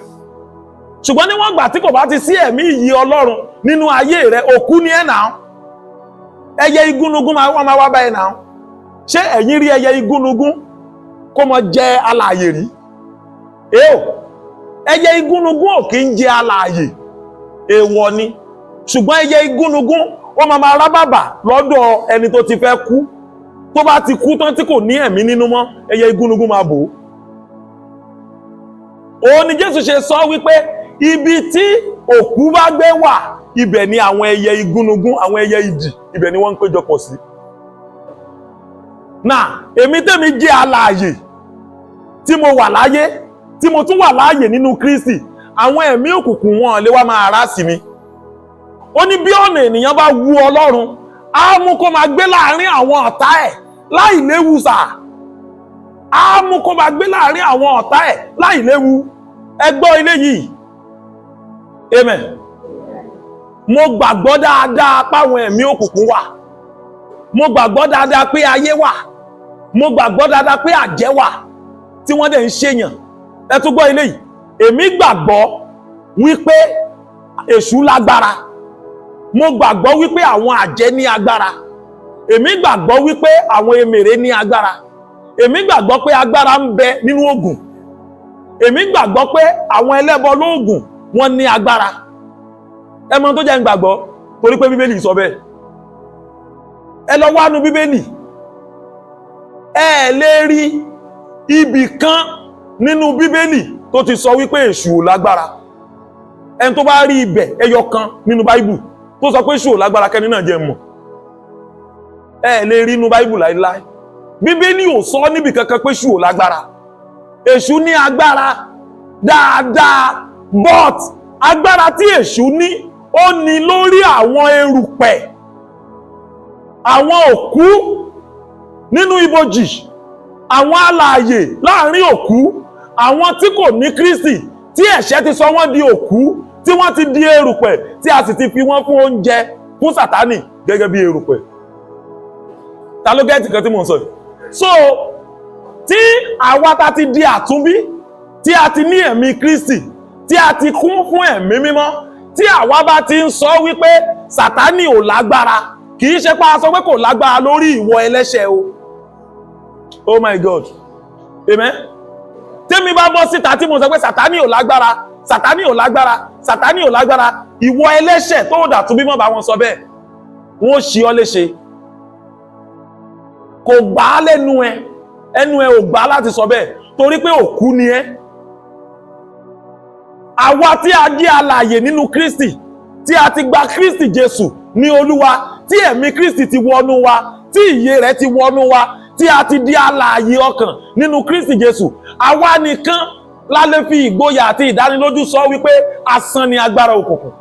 Ṣùgbọ́n níwọ̀n ìgbà tí kò bá ti sí ẹ̀mí ìyè Ọlọ́run nínú ayé rẹ̀, òkú ni ẹ̀ náà. Ẹyẹ igúnnugún máa wọ́n máa wá báyìí náà. Ṣé ẹ̀yin rí ẹyẹ igúnnugún kó mọ jẹ alààyè rí? Èò, ẹyẹ igúnnugún ò kí ń jẹ alààyè, èèwọ̀ ni. Ṣùgbọ́n ẹyẹ igúnnugún, ó máa máa rábàbà lọ́dọ̀ ẹni tó ti fẹ́ kú. Tó bá ti kú tán, tí kò ní ẹ̀mí nínú mọ́, ẹyẹ igúnnugún máa bò ó. Òun ni Jésù ṣe sọ wípé ibi tí òkú bá gbé wà, ibẹ̀ ni àwọn ẹyẹ igúnnugún, àwọn ẹyẹ idì, ibẹ̀ ni wọ́n ń péjọpọ̀ sí. Náà èmi tèmi jẹ́ alààyè, tí mo wà láyé, tí mo tún wà láàyè nínú Kristi, àwọn ẹ̀mí òkùnkùn wọn lè wá máa rá sí mi. Ó ní bí ọ̀nà ènìyàn bá wu Ọlọ́run, á mú kó máa gbé láàrin àwọn ọ̀tá ẹ̀ láì léwu sà. Á mú kó máa gbé láàrin àwọn ọ̀tá ẹ̀ láì léwu. Ẹ gbọ́ ilé yìí. Amen. Mo gbàgbọ́ dáadáa páwọn ẹ̀mí òkùnkùn wà. Mo gbàgbọ́ dáadáa pé ayé wà. Mo gbàgbọ́ dáadáa pé àjẹ́ wà tí wọ́n dẹ̀ ń ṣèyàn. Ẹ tún gbọ́ ilé yìí. Èmi gbàgbọ́ wípé èṣù lágbára. Mo gbàgbọ́ wípé àwọn àjẹ́ ní agbára. Èmi gbàgbọ́ wípé àwọn emèrè ní agbára. Èmi gbàgbọ́ pé agbára ń bẹ nínú ògùn. Èmi gbàgbọ́ pé àwọn ẹlẹ́bọ lóògùn, wọ́n ní agbára. Ẹ mọ̀ tó jẹ́ ń gbàgbọ́? Torí pé Bíbélì sọ bẹ́ẹ̀. Ẹ lọ wánú Bíbélì, ẹ lè rí ibì kan nínú Bíbélì tó ti sọ wípé èṣù ò lágbára. Ẹni tó bá rí ibẹ̀ ẹyọ kan nínú Báíbù tó sọ pé èṣù ò lágbára, kẹ́ni náà jẹ́ mọ̀. Ẹ lè rí inú Báíbù láíláí. Bíbélì ò sọ níbì kankan pé èṣù ò lágbára. Èṣù ní agbára dáadáa, but agbára tí èṣù ní, ó ní lórí àwọn erùpẹ̀, àwọn òkú nínú ibojì, àwọn alààyè láàrin òkú, àwọn tí kò ní Kristi, tí ẹ̀ṣẹ̀ ti sọ wọ́n di òkú, tí wọ́n ti di erùpẹ̀, tí a sì ti fi wọ́n fún oúnjẹ fún Sátánì gẹ́gẹ́ bí erùpẹ̀. Ta ló get kan tí mò ń sọ yìí? So tí àwa ta ti di àtúnbí, tí a ti ní ẹ̀mí Kristi, tí a ti kún fún Ẹ̀mí Mímọ́, tí àwa bá ti ń sọ wípé Sátánì ò lágbára, kì í ṣe pé a sọ pé kò lágbára lórí ìwọ ẹlẹ́ṣẹ̀ o. Oh my God, amen. Tẹ́mi bá bọ́ síta tí mo sọ pé Sátánì ò lágbára, Sátánì ò lágbára, Sátánì ò lágbára, ìwọ ẹlẹ́ṣẹ̀ tó dà tún bímọ bá wọn sọ bẹ́ẹ̀, wọ́n ṣe ọ́ léṣe. Kò gbà á lẹ́nu ẹ, ẹnu ẹ ò gbà á láti sọ bẹ́ẹ̀, torí pé òkú ni ẹ́. Àwa tí a jẹ́ alààyè nínú Kristi, tí a ti gba Kristi Jésù ní Olúwa, tí ẹ̀mí Kristi ti wọnú wa, tí ìyè rẹ̀ ti wọnú wa, tí a ti di alààyè ọkàn nínú Kristi Jésù, àwa nìkan la lè fi ìgboyà àti ìdánilójú sọ wípé asán ni agbára òkùnkùn.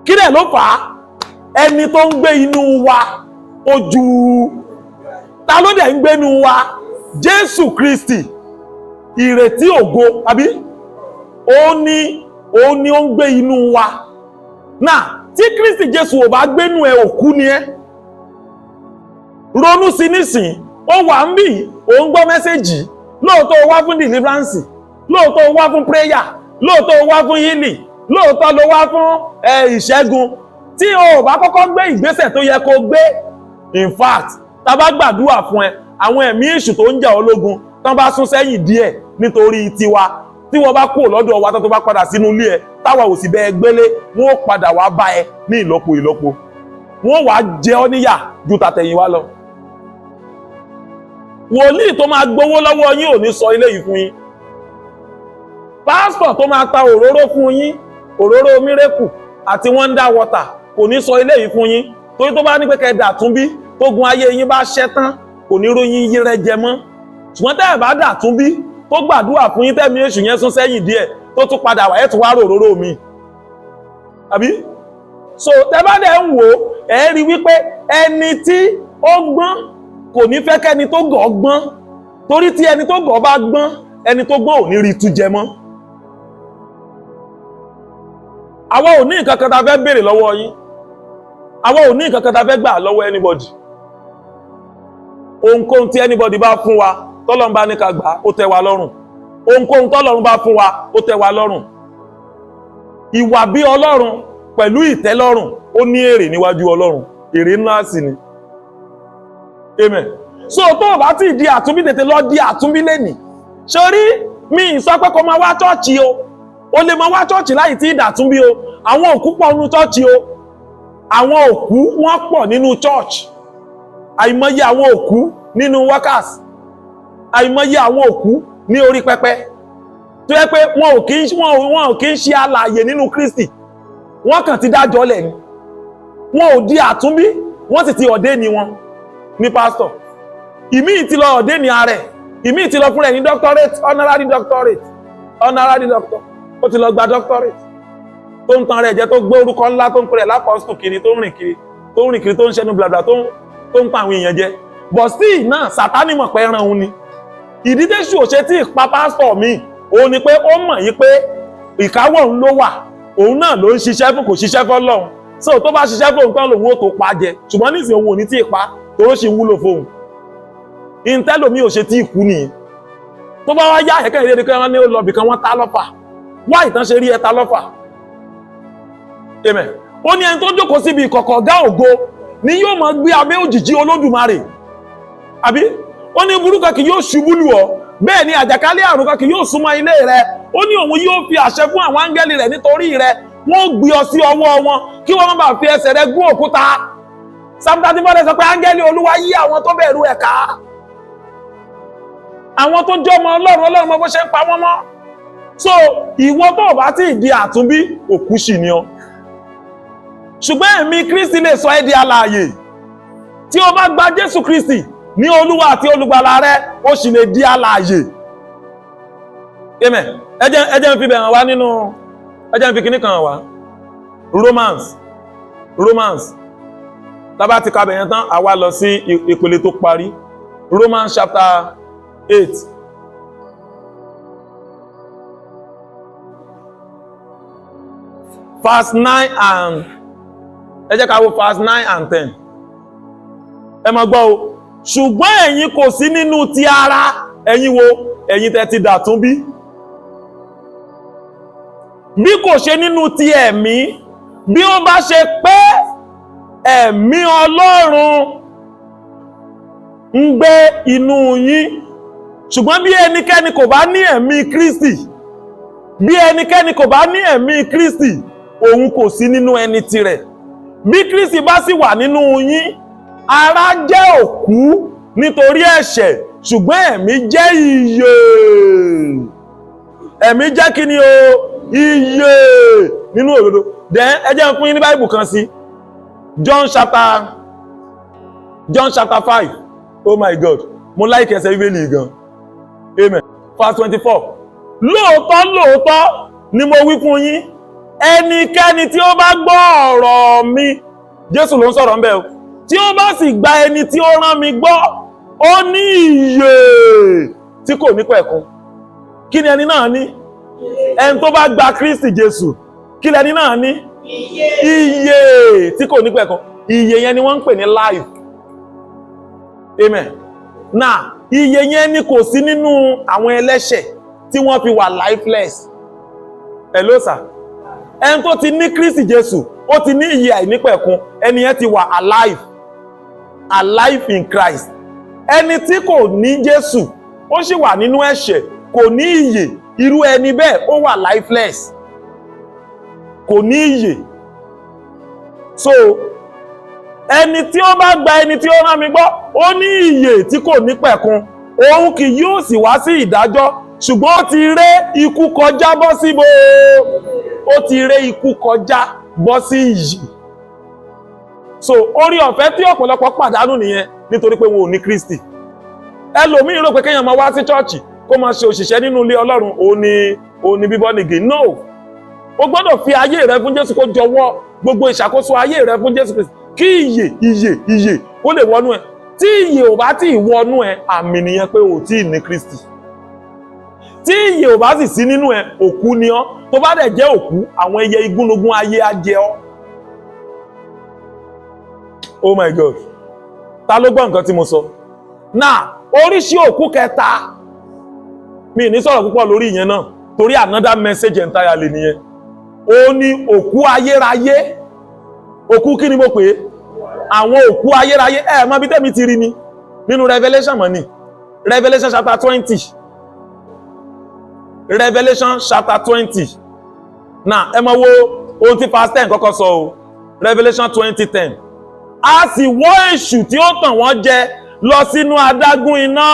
Kí dẹ̀ ló fà á? Ẹni tó ń gbé inú wa ojú. Ta ló dẹ̀ ń gbé inú wa? Jésù Kristi, ìrètí ògo, àbí? Ó ní ó ń gbé inú wa náà. Tí Kristi Jésù ò bá gbénú ẹ, òkú ni ẹ. Ronú sí nísìn, ó wà ń bì, ó ń gbọ́ message. Lóòótọ́ o wá fún deliverance, lóòótọ́ o wá fún prayer, lóòótọ́ o wá fún healing, lóòótọ́ ló wá fún ìṣẹ́gun. Tí o ò bá kọ́kọ́ gbé ìgbésẹ̀ tó yẹ kó gbé, in fact, tá bá gbàdúrà fún ẹ, àwọn ẹ̀mí èṣù tó ń jà ọ́ lógun, tán bá sún sẹ́yìn díẹ̀ nítorí tiwa, tí wọ́n bá kúrò lọ́dọ̀ wa, tó bá padà sínú ilé ẹ, táwa ò sì bẹ́ẹ̀ gbélé, wọ́n ó padà wá bá ẹ ní ìlọ́po ìlọ́po, wọ́n wàá jẹ ọ́ níyà ju tàtẹ̀yìnwá lọ. Wòlíì tó máa gbowó lọ́wọ́ yín ò ní sọ ilé yìí fún yín. Pásítọ̀ tó máa ta òróró fún yín, òróró miracle àti wonder water, kò ní sọ ilé yìí fún yín, torí tó bá ní pé kẹ́ dàtúnbí, tó gun ayé yín bá ṣẹ́ tán, kò ní róyìn yín rẹ jẹ mọ́. Ṣùgbọ́n tẹ́ ẹ̀ bá dàtúnbí, tó gbàdúrà fún yín, tẹ́mi èṣù yẹn sún sẹ́yìn díẹ̀, tó tún padà wà, ẹ̀ tún wá rò òróró mi àbí. So tẹ́ bá dẹ̀ ń wò ó, ẹ̀ rí wípé ẹni tí ó gbọ́n kò ní fẹ́ kẹ́ni tó gọ̀ gbọ́n, torí tí ẹni tó gọ̀ bá gbọ́n, ẹni tó gbọ́n ò ní rí tú jẹ mọ́. Àwa ò ní nǹkan kan tá a fẹ́ béèrè lọ́wọ́ yín, àwa ò ní nǹkan kan tá a fẹ́ gbà lọ́wọ́ anybody. Ohunkóhun tí anybody bá fún wa, tọ́lọ́run bá ní ká gbà, ó tẹ́ wa lọ́rùn. Ohunkóhun tọ́lọ́run bá fún wa, ó tẹ́ wa lọ́rùn. Ìwà bí Ọlọ́run pẹ̀lú ìtẹ́lọ́rùn, ó ní èrè níwájú Ọlọ́run, èrè ńlá sì ni. Amen. So tó o bá ti di àtúnbí, tètè lọ di àtúnbí lẹ́nìí. Sórí mi sọ pé kó máa wá church o, o lè máa wá church láì tí ì dàtúnbí o. Àwọn òkú pọ̀ nínú church o, àwọn òkú wọ́n pọ̀ nínú church. Àìmọye àwọn òkú nínú workers, àìmọye àwọn òkú ní orí pẹpẹ, tó yẹ pé wọn ò kí ń ṣe alààyè nínú Kristi. Wọ́n kàn ti dájọ́ lẹ̀ ni, wọn ò di àtúnbí, wọ́n sì ti ordain wọn ní pásítọ̀. Ìmíì ti lọ ordain ààrẹ, ìmíì ti lọ fúnra ẹ̀ ní doctorate, honorary doctorate, honorary doctor. Ó ti lọ gba doctorate, tó ń tan rẹ̀ jẹ́, tó gbé orúkọ ńlá, tó ń pèrè lápọ́sítù kiri, tó ń rìn kiri, tó ń rìn kiri, tó ń ṣẹnu blabla, tó ń pa àwọn èèyàn jẹ. But still náà, Sátánì mọ̀ pé ẹran òun ni. Ìdí tẹ́sù ò ṣe tí ì pa pásítọ̀ mi, òun ni pé ó mọ̀ yí pé ìkáwọ́ òun ló wà, òun náà ló ń ṣiṣẹ́ fún, kò ṣiṣẹ́ fọ́lọ́run. So tó bá ṣiṣẹ́ fóun tán, lòun ó tó pa jẹ. Ṣùgbọ́n nísìnyí, òun ò ní tí ì pa, toró ṣì ń wúlò fóun. Ìntẹ́lòmí ò ṣe tí ì kú nìyẹn. Tó bá wá yá, ẹ̀kẹ́ ìlérí kan ní ó lọ bìkan, wọ́n ta lọ́fà wá ìtàn ṣe rí ẹta lọ́fà. Amen. Ó ní ẹni tó jókòó síbi ìkọ̀kọ̀ ọ̀gá ògo ni yóò máa gbé abẹ́ òjìji Olódùmarè, àbí? Ó ní burúkú kì yóò ṣubú lù ọ́, bẹ́ẹ̀ ni àjàkálẹ̀ àrùn kan kì yóò súnmọ́ ilé rẹ. Ó ní òun yóò fi àṣẹ fún àwọn áńgẹ́lì rẹ̀ nítorí rẹ, wọ́n ó gbé ọ sí ọwọ́ wọn kí wọ́n má bàa fi ẹsẹ̀ rẹ gún òkúta. Psalm 34 sọ pé áńgẹ́lì Olúwa yí àwọn tó bẹ̀rù ẹ̀ ká. Àwọn tó jẹ́ ọmọ Ọlọ́run, Ọlọ́run mọ bó ṣe ń pa wọ́n mọ́. So ìwọ tó bá tí ì di àtúnbí, òkú sì ni ọ, ṣùgbọ́n ẹ̀mí Kristi lè sọ ẹ́ di alààyè. Tí o bá gba Jésù Kristi ní Olúwa àti Olùgbàlà rẹ, ó sì lè di alààyè. Amen. Ẹ jẹ́ ń fi bẹ̀rẹ̀ wá nínú, ẹ jẹ́ ń fi kíní kan wá. Romans, tá bá ti ka bẹ̀yẹn tán, a wá lọ sí ìpele tó parí. Romans chapter 8, verse 9 and, ẹ jẹ́ ká wo verse 9 and 10. Ẹ máa gbọ́ o. Ṣùgbọ́n ẹ̀yin kò sí nínú ti ara. Ẹ̀yin wo? Ẹ̀yin tẹ́ ti dàtúnbí. Bí kò ṣe nínú ti ẹ̀mí, bí ó bá ṣe pé ẹ̀mí Ọlọ́run ń gbé inú yín. Ṣùgbọ́n bí ẹnikẹ́ni kò bá ní ẹ̀mí Kristi, bí ẹnikẹ́ni kò bá ní ẹ̀mí Kristi, òun kò sí nínú ẹni tirẹ̀. Bí Kristi bá sì wà nínú yín, ara jẹ́ òkú nítorí ẹ̀ṣẹ̀, ṣùgbọ́n ẹ̀mí jẹ́ ìyè. Ẹ̀mí jẹ́ kí ni o? Ìyè nínú òdodo. Then ẹ jẹ́ n fún yín ní Báíbù kan sí. John chapter 5. Oh my God, mo like ẹsẹ̀ Bíbélì gan. Amen. Verse 24. Lóòótọ́ lóòótọ́ ni mo wí fún yín, ẹnikẹ́ni tí ó bá gbọ́ ọ̀rọ̀ mi, Jésù ló ń sọ̀rọ̀ ńbẹ̀ o, tí ó bá sì gba ẹni tí ó rán mi gbọ́, ó ní ìyè tí kò ní pẹ̀kun. Kí ni ẹni náà ní? Ẹni tó bá gba Kristi Jésù, kí lẹni náà ní? Ìyè tí kò ní pẹ̀kun. Ìyè yẹn ni wọ́n ń pè ní life. Amen. Now Ìyè yẹn ni kò sí nínú àwọn ẹlẹ́ṣẹ̀ tí wọ́n fi wà lifeless. Hello sir. Ẹni tó ti ní Kristi Jésù, ó ti ní ìyè àìnípẹ̀kun. Ẹni yẹn ti wà alive, alive in Christ. Ẹni tí kò ní Jésù, ó sì wà nínú ẹ̀ṣẹ̀, kò ní ìyè. Irú ẹni bẹ́ẹ̀, ó wà lifeless, kò ní ìyè. So ẹni tí ó bá gba ẹni tí ó rán mi gbọ́, ó ní ìyè tí kò ní pẹ̀kun, òun kì yóò sì wá sí ìdájọ́, ṣùgbọ́n ó ti ré ikú kọjá bọ́ síbo. Ó ti ré ikú kọjá bọ́ sí ìyè. So orí ọ̀fẹ́ tí ọ̀pọ̀lọpọ̀ pàdánù nìyẹn, nítorí pé wọn ò ní Kristi. Ẹlòmíín rò pé kéèyàn máa wá sí chọ́ọ̀chì, kó máa ṣe òṣìṣẹ́ nínú ilé Ọlọ́run, òun ni bíbọ́ nìgì. No, o gbọ́dọ̀ fi ayé rẹ fún Jésù, kó jọ̀wọ́ gbogbo ìṣàkóso ayé rẹ fún Jésù Kristi, kí ìyè, ìyè, ìyè kó lè wọnú ẹ. Tí ìyè ò bá tí ì wọnú ẹ, àmì nìyẹn pé ò tí ì ní Kristi. Tí ìyè ò bá sì sí nínú ẹ, òkú ni ọ́. Tó bá dẹ̀ jẹ́ òkú, àwọn ẹyẹ igúnnugún ayé á jẹ ọ́. Oh my God! Ta ló gbọ́ nǹkan tí mo sọ náà? Oríṣi òkú kẹta, mi ní sọ̀rọ̀ púpọ̀ lórí ìyẹn náà, torí another message entirely nìyẹn. Ó ní òkú ayérayé. Òkú kí ni mo pè é? Àwọn òkú ayérayé. Ẹ mọ̀ bí tẹ́mi ti rí ni? Nínú Revelation mọ̀ ni, Revelation chapter 20. Revelation chapter 20. Now ẹ mọ̀ wo ohun tí verse 10 kọ́kọ́ sọ o. Revelation 20:10. A sì wọ́ èṣù tí ó tàn wọ́n jẹ lọ sínú adágún iná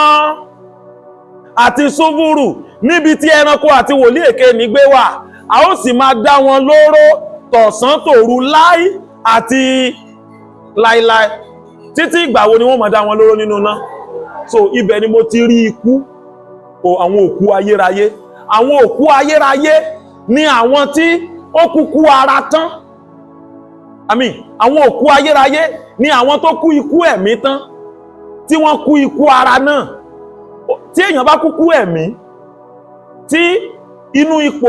àti sulfuru, níbi tí ẹranko àti wòlíì èké ní gbé wà. A ó sì máa dá wọn lóró tọ̀sán tòru, láí àti láíláí. Títí ìgbà wo ni wọ́n máa dá wọn lóró nínú iná? So ibẹ̀ ni mo ti rí ikú o. Àwọn òkú ayérayé, àwọn òkú ayérayé ni àwọn tí ó kúkú ara tán. I mean, àwọn òkú ayérayé ni àwọn tó kú ikú ẹ̀mí tán, tí wọ́n kú ikú ara náà. Tí èèyàn bá kúkú ẹ̀mí, tí inú ipò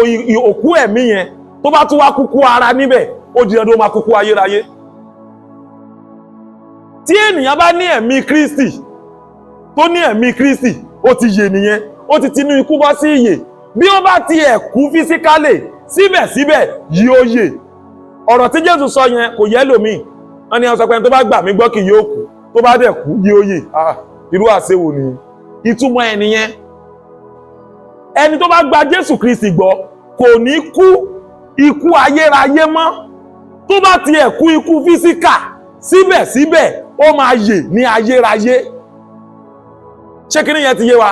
òkú ẹ̀mí yẹn, tó bá tún wá kúkú ara níbẹ̀, ó di dandan ó máa kúkú ayérayé. Tí ènìyàn bá ní ẹ̀mí Kristi, tó ní ẹ̀mí Kristi, ó ti yè nìyẹn. Ó ti tinú ikú bọ́ sí ìyè. Bí ó bá ti ẹ̀ kú physically, síbẹ̀síbẹ̀ yóò yè. Ọ̀rọ̀ tí Jésù sọ yẹn kò yẹ lòmíì. Wọ́n ní wọ́n sọ pé ẹni tó bá gbà mí gbọ́ kì yóò kú, tó bá dẹ̀ kú yóò yè. Ah, irú àṣewò nìyẹn? Ìtumọ̀ ẹ̀ nìyẹn. Ẹni tó bá gba Jésù Kristi gbọ́ kò ní kú ikú ayérayé mọ́. Tó bá tiẹ̀ kú ikú physical, síbẹ̀síbẹ̀ ó máa yè ní ayérayé. Ṣé kí nìyẹn ti yé wa?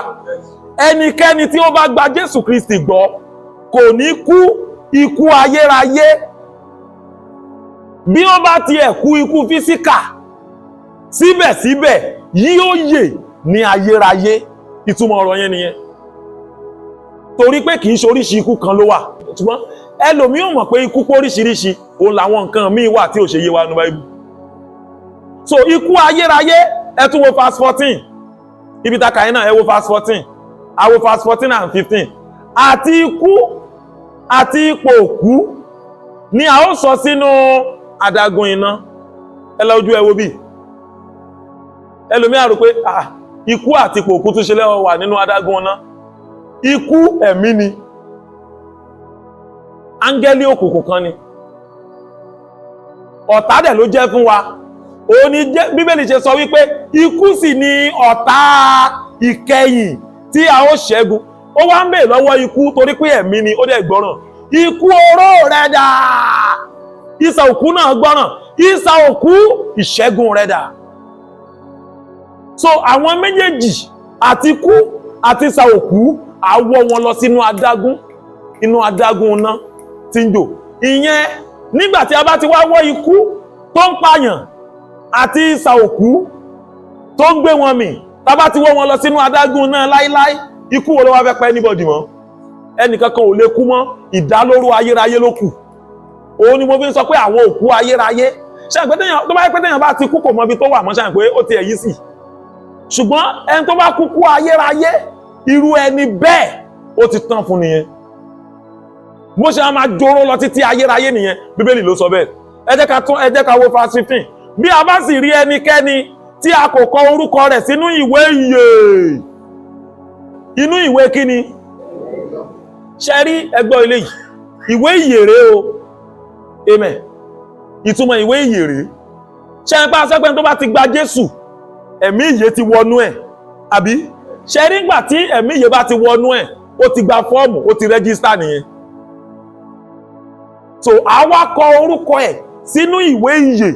Ẹnikẹ́ni tí ó bá gba Jésù Kristi gbọ́ kò ní kú ikú ayérayé. Bí ó bá tiẹ̀ kú ikú physical, síbẹ̀síbẹ̀ yóò yè ní ayérayé. Ìtumọ̀ ọ̀rọ̀ yẹn nìyẹn, torí pé kìí ṣe oríṣi ikú kan ló wà. Ṣùgbọ́n ẹlòmíì ò mọ̀ pé ikú pé oríṣiríṣi. Òun làwọn nǹkan míì wà tí ò ṣe yé wa ní Báíbù. So ikú ayérayé, ẹ tún wo verse 14, ibi ta kàyín náà. Ẹ wo verse 14, a wo verse 14 and 15. Àti ikú àti ipò òkú ni a ó sọ sínú adágún iná. Ẹ lọ ojú ẹ wo bí ẹlòmíì rò pé, ah, ikú àti ipò òkú tún ṣe lẹ́wọ̀ wà nínú adágún iná. Ikú ẹ̀mí ni, áńgẹ́lì òkùnkùn kan ni, ọ̀tá dẹ̀ ló jẹ́ fún wa. Òun ni Bíbélì ṣe sọ wípé ikú sì ni ọ̀tá ìkẹyìn tí a ó ṣẹ́gun. Ó wá ń bèè lọ́wọ́ ikú, torí pé ẹ̀mí ni, ó dẹ̀ gbọ́ràn. "Ikú, oró rẹ̀ dà?" Ìsà òkú náà gbọ́ràn. "Ìsà òkú, ìṣẹ́gun rẹ̀ dà?" So àwọn méjèèjì, àti ikú àti ìsà òkú, àwọ̀ wọn lọ sínú adágún, inú adágún iná tí ń jò. Ìyẹn nígbà tí a bá ti wá wọ́ ikú tó ń pààyàn àti ìsà òkú tó ń gbé wọn mì, tá bá ti wọ́ wọn lọ sínú adágún náà láíláí, ikú wo ló wá fẹ́ pa anybody mọ́? Ẹnìkankan ò lè kú mọ́. Ìdálóró ayérayé ló kù. Òun ni mo fi ń sọ pé àwọn òkú ayérayé, ṣe àpé tó bá yẹ pé téèyàn bá ti kú, kò mọ ibi tó wà mọ́, ṣe àpé ó ti ẹ̀yí sí. Ṣùgbọ́n ẹni tó bá kú kú ayérayé, irú ẹni bẹ́ẹ̀, ó ti tán fún nìyẹn. Bó ṣe máa jóró lọ títí ayérayé nìyẹn. Bíbélì ló sọ bẹ́ẹ̀. Ẹ jẹ́ ká tún, ẹ jẹ́ ká wo verse 15. Bí a bá sì rí ẹnikẹ́ni tí a kò kọ orúkọ rẹ̀ sínú ìwé ìyè. Inú ìwé kíni? Ṣe rí ẹgbọ́ ilé yìí, ìwé ìyè rèé o. Amen. Ìtumọ̀ ìwé ìyè rèé. Ṣe ń pa sẹ́pẹ́ tó bá ti gba Jésù, ẹ̀mí ìyè ti wọnú ẹ̀, àbí? Ṣe rí nígbà tí ẹ̀mí ìyè bá ti wọnú ẹ̀, ó ti gba fọ́ọ̀mù, ó ti register nìyẹn. So àwa kọ orúkọ ẹ̀ sínú ìwé ìyè.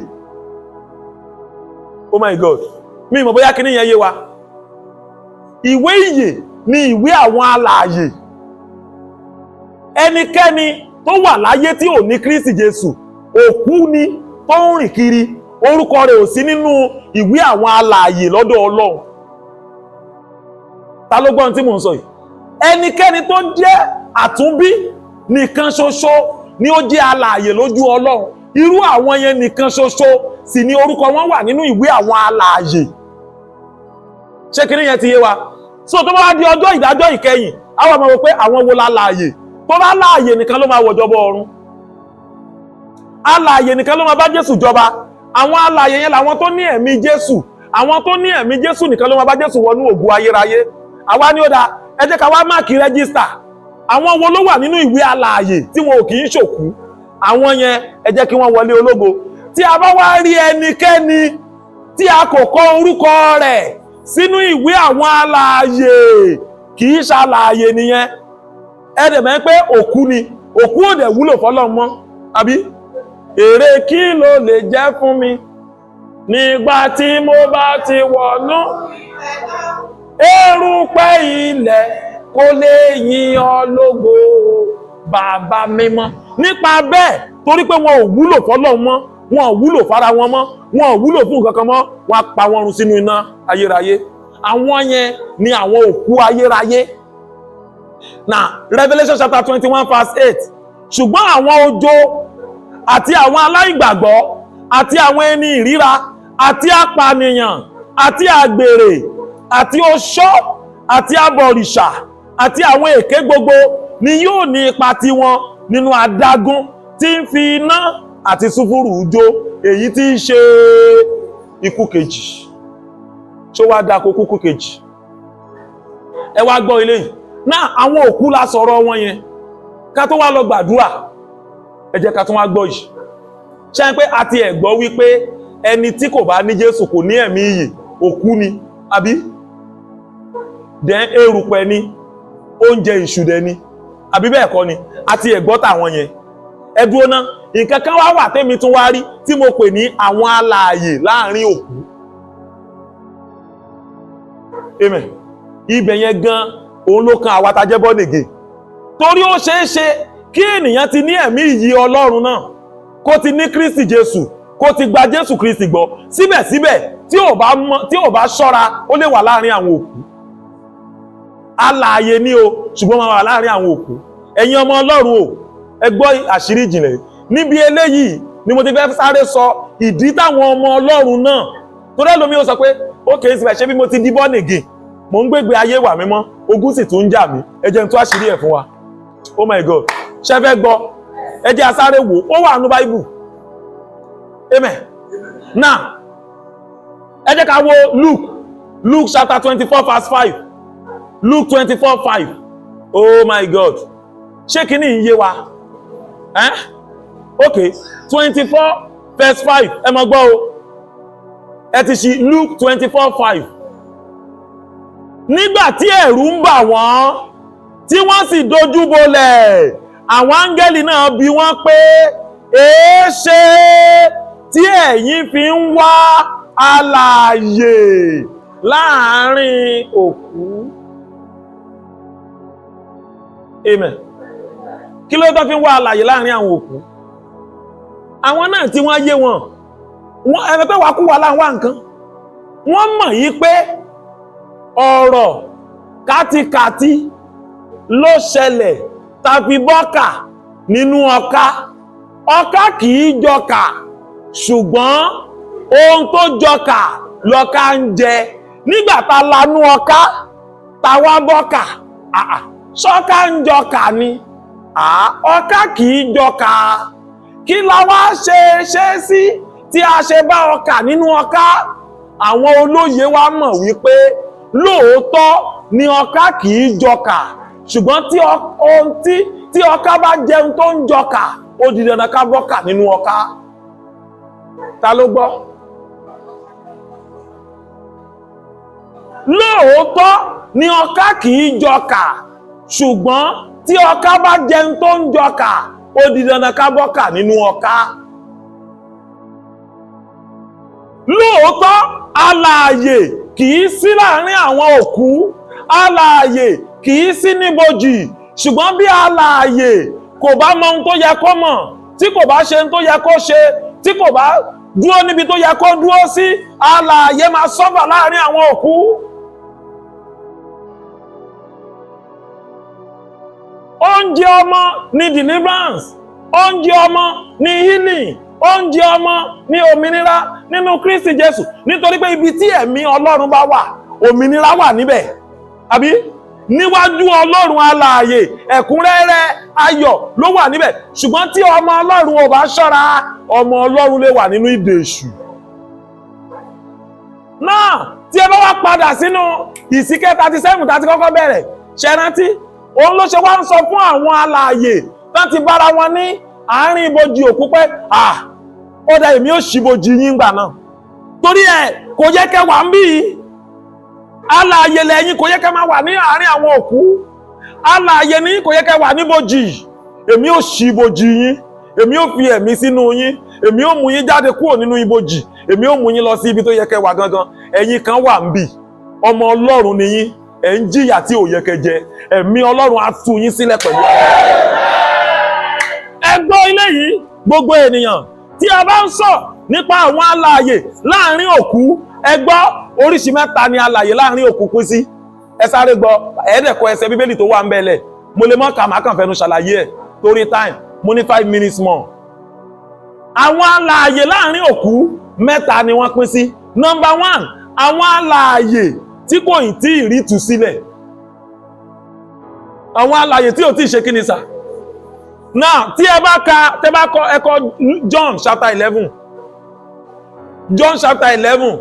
Oh my God, mi mọ̀ bóyá kíní yẹn yé wa. Ìwé ìyè ni ìwé àwọn alààyè. Ẹnikẹ́ni tó wà láyé tí ò ní Kristi Jésù, òkú ni tó ń rìn kiri. Orúkọ rẹ̀ ò sí nínú ìwé àwọn alààyè lọ́dọ̀ Ọlọ́run. Ta ló gbọ́n tí mò ń sọ yìí? Ẹnikẹ́ni tó jẹ́ àtúnbí nìkan ṣoṣo ni ó jẹ́ alààyè lójú Ọlọ́run. Irú àwọn yẹn nìkan ṣoṣo sì ni orúkọ wọn wà nínú ìwé àwọn alààyè. Ṣé kí ni yẹn ti yé wa? So tó bá wá di ọjọ́ ìdájọ́ ìkẹyìn, àwọn ọmọ wò pé àwọn wo la láàyè. Tó bá láàyè nìkan ló máa wọ̀jọba ọ̀run. Alààyè nìkan ló máa bá Jésù jọba. Àwọn alààyè yẹn làwọn tó ní ẹ̀mí Jésù. Àwọn tó ní ẹ̀mí Jésù nìkan ló máa bá Jésù wọnú ògo ayérayé. Àwa ní ó dáa, ẹ jẹ́ ká wá mark register. Àwọn wo ló wà nínú ìwé alààyè tí wọn ò kì í ṣòkú? Àwọn yẹn, ẹ jẹ́ kí wọ́n wọlé ológo. Tí a bá wá rí ẹnikẹ́ni tí a kò kọ orúkọ rẹ̀ sínú ìwé àwọn alààyè, kì í ṣàlàyé nìyẹn. Ẹ dẹ̀ mọ̀ pé òkú ni. Òkú ò dẹ̀ wúlò fọ́lọ́run mọ́, àbí? Èrè kí ló lè jẹ́ fún mi nígbà tí mo bá ti wọ̀nú erùpẹ̀ ilẹ̀? Kó lè yìn ọ́ lógo, bàbá mímọ́. Nípa bẹ́ẹ̀, torí pé wọn ò wúlò fọ́lọ́run mọ́, wọn ò wúlò fara wọn mọ́, wọn ò wúlò fún nǹkan kan mọ́, wọn á pa wọn run sínú iná ayérayé. Àwọn yẹn ni àwọn òkú ayérayé. Now, Revelation chapter 21 verse 8: ṣùgbọ́n àwọn ojo àti àwọn aláìgbàgbọ́ àti àwọn ẹni ìríra àti apànìyàn àti àgbèrè àti oṣó àti abọ̀rìṣà àti àwọn èké gbogbo ni yóò ní ipa tiwọn nínú adágún tí ń fi iná àti súfúrù jó, èyí tí ń ṣe ikú kejì. Ṣó wá dáa kó kúkú kejì? Ẹ wá gbọ́ ilé yìí náà. Àwọn òkú la sọ̀rọ̀ wọn yẹn. Ká tó wá lọ gbàdúrà, ẹ jẹ́ ká tún wá gbọ́ yìí. Ṣe pé a ti ẹ̀ gbọ́ wípé ẹni tí kò bá ní Jésù kò ní ẹ̀mí ìyè, òkú ni, àbí? Then erùpẹ̀ ni, oúnjẹ ìṣùdẹ ni, àbí bẹ́ẹ̀ kọ́ ni? A ti ẹ̀ gbọ́ tàwọn yẹn. Ẹ dúró ná, nǹkan kan wá wà tẹ́mi tún wá rí tí mo pè ní àwọn alààyè láàrin òkú. Amen. Ibẹ̀ yẹn gan òun ló kan àwa tá jẹ́ born again, torí ó ṣeé ṣe kí ènìyàn ti ní ẹ̀mí ìyè Ọlọ́run náà, kó ti ní Kristi Jésù, kó ti gba Jésù Kristi gbọ́, síbẹ̀síbẹ̀, tí ò bá ṣọ́ra, ó lè wà láàrin àwọn òkú. Alààyè ni o, ṣùgbọ́n máa wà láàrin àwọn òkú. Ẹ̀yin ọmọ Ọlọ́run o, ẹ gbọ́ àṣírí ìjìnlẹ̀. Níbi eléyìí ni mo ti fẹ́ sáré sọ ìdí táwọn ọmọ Ọlọ́run náà, torí ẹlòmíì ó sọ pé ó kèé síbẹ̀, ṣé bí mo ti di born again, mò ń gbégbé ayé wà mímọ́, ogun sì tún ń jà mí. Ẹ jẹ́ n tú àṣírí ẹ̀ fún wa. Oh my God, ṣé fẹ́ gbọ́? Ẹ jẹ́ a sáré wò ó, wà nú Báíbù. Amen. Now, ẹ jẹ́ ká wo Luke chapter 24 verse 5. Luke 24:5. Oh my God, ṣé kíní ń yé wa? Eh? Okay, 24 verse 5. Ẹ máa gbọ́ o. Ẹ ti ṣí Luke 24:5. Nígbà tí ẹ̀rù ń bà wọ́n, tí wọ́n sì dojú bolẹ̀, àwọn áńgẹ́lì náà bi wọ́n pé, èéṣe tí ẹ̀yin fi ń wá alààyè láàárín òkú? Amen. Kí ló tó fi ń wá alààyè láàárín àwọn òkú? Àwọn náà tí wọ́n yé wọn, wọ́n ẹni pé wàá kú wà láwọn nǹkan. Wọ́n mọ̀ yí pé ọ̀rọ̀ kátikàti ló ṣẹlẹ̀ tàbí bọ́kà nínú ọká. Ọká kìí jọkà, ṣùgbọ́n ohun tó jọkà lọ́ká ń jẹ. Nígbà tá lanú ọká, ta wá bọ́kà, àà, ṣọ́ká ń jọkà ni? Àá, ọká kìí jọkà. Kí la wá ṣe ṣe sí tí a ṣe bá ọkà nínú ọká? Àwọn olóye wa mọ̀ wípé lóòótọ́ ni ọká kì í jọkà, ṣùgbọ́n tí ọká bá jẹun tó ń jọkà, ó di dandan ká bọ́kà nínú ọká. Ta ló gbọ́? Lóòótọ́ ni ọká kì í jọkà, ṣùgbọ́n tí ọká bá jẹun tó ń jọkà, ó di dandan ká bọ́kà nínú ọká. Lóòótọ́ alààyè kì í sí láàrin àwọn òkú, alààyè kì í sí níbojì, ṣùgbọ́n bí alààyè kò bá mọ ohun tó yẹ kó mọ̀, tí kò bá ṣe ohun tó yẹ kó ṣe, tí kò bá dúró níbi tó yẹ kó dúró sí, alààyè máa sọ́fà láàrin àwọn òkú. Oúnjẹ ọmọ ni deliverance, oúnjẹ ọmọ ni healing, oúnjẹ ọmọ ni òmìnira nínú Kristi Jésù. Nítorí pé ibi tí ẹ̀mí Ọlọ́run bá wà, òmìnira wà níbẹ̀. Àbí níwájú Ọlọ́run alààyè, ẹ̀kúnrẹ́rẹ́ ayọ̀ ló wà níbẹ̀. Ṣùgbọ́n tí ọmọ Ọlọ́run ò bá ṣọ́ra, ọmọ Ọlọ́run lè wà nínú ìdè èṣù. Náà tí ẹ bá wá padà sínú Ìsíkẹ́ 37 tá ti kọ́kọ́ bẹ̀rẹ̀, ṣe rántí? Òun ló ṣe wá ń sọ fún àwọn alààyè láti bára wọn ní àárín ibojì òkú pé ó dá èmi ó ṣíbojì yín gbà náà. Torí ẹ kò yẹ kẹ́ wà ń bí alààyè lẹ́yìn, kò yẹ kẹ́ máa wà ní àárín àwọn òkú. Alààyè ní kò yẹ kẹ́ wà níbojì. Èmi ó ṣíbojì yín, èmi ó fi ẹ̀mí sínú yín, èmi ó mú yín jáde kúrò nínú ibojì, èmi ó mú yín lọ sí ibi tó yẹ kẹ́ wà gangan. Ẹ̀yin kan wà ń bí, ọmọ Ọlọ́run ni yín, ẹ̀ ń jìyà tí ò yẹ kẹ́ jẹ, ẹ̀mí Ọlọ́run á tú yín sílẹ̀ pẹ̀lú. Ẹ gbọ́ ilé yìí, gbogbo ènìyàn, tí a bá ń sọ nípa àwọn alààyè láàrin òkú, ẹ gbọ́ oríṣi mẹ́ta ni alààyè láàrin òkú pín sí. Ẹ sáré gbọ́, ẹ̀ẹ́dẹ̀kọ ẹsẹ̀ Bíbélì tó wà ń bẹ̀lẹ̀. Mo lè mọ́ kà má kàn fẹnu ṣàlàyé ẹ̀ torí time, mo ní 5 minutes more. Àwọn alààyè láàrin òkú mẹ́ta ni wọ́n pín sí. Number 1, àwọn alààyè tí kò ì tí ì rí tú sílẹ̀. Àwọn alààyè tí ò tí ì ṣe kíni sà. Now, tí ẹ bá ka, tẹ́ bá kọ ẹ̀kọ́ John chapter 11. John chapter 11,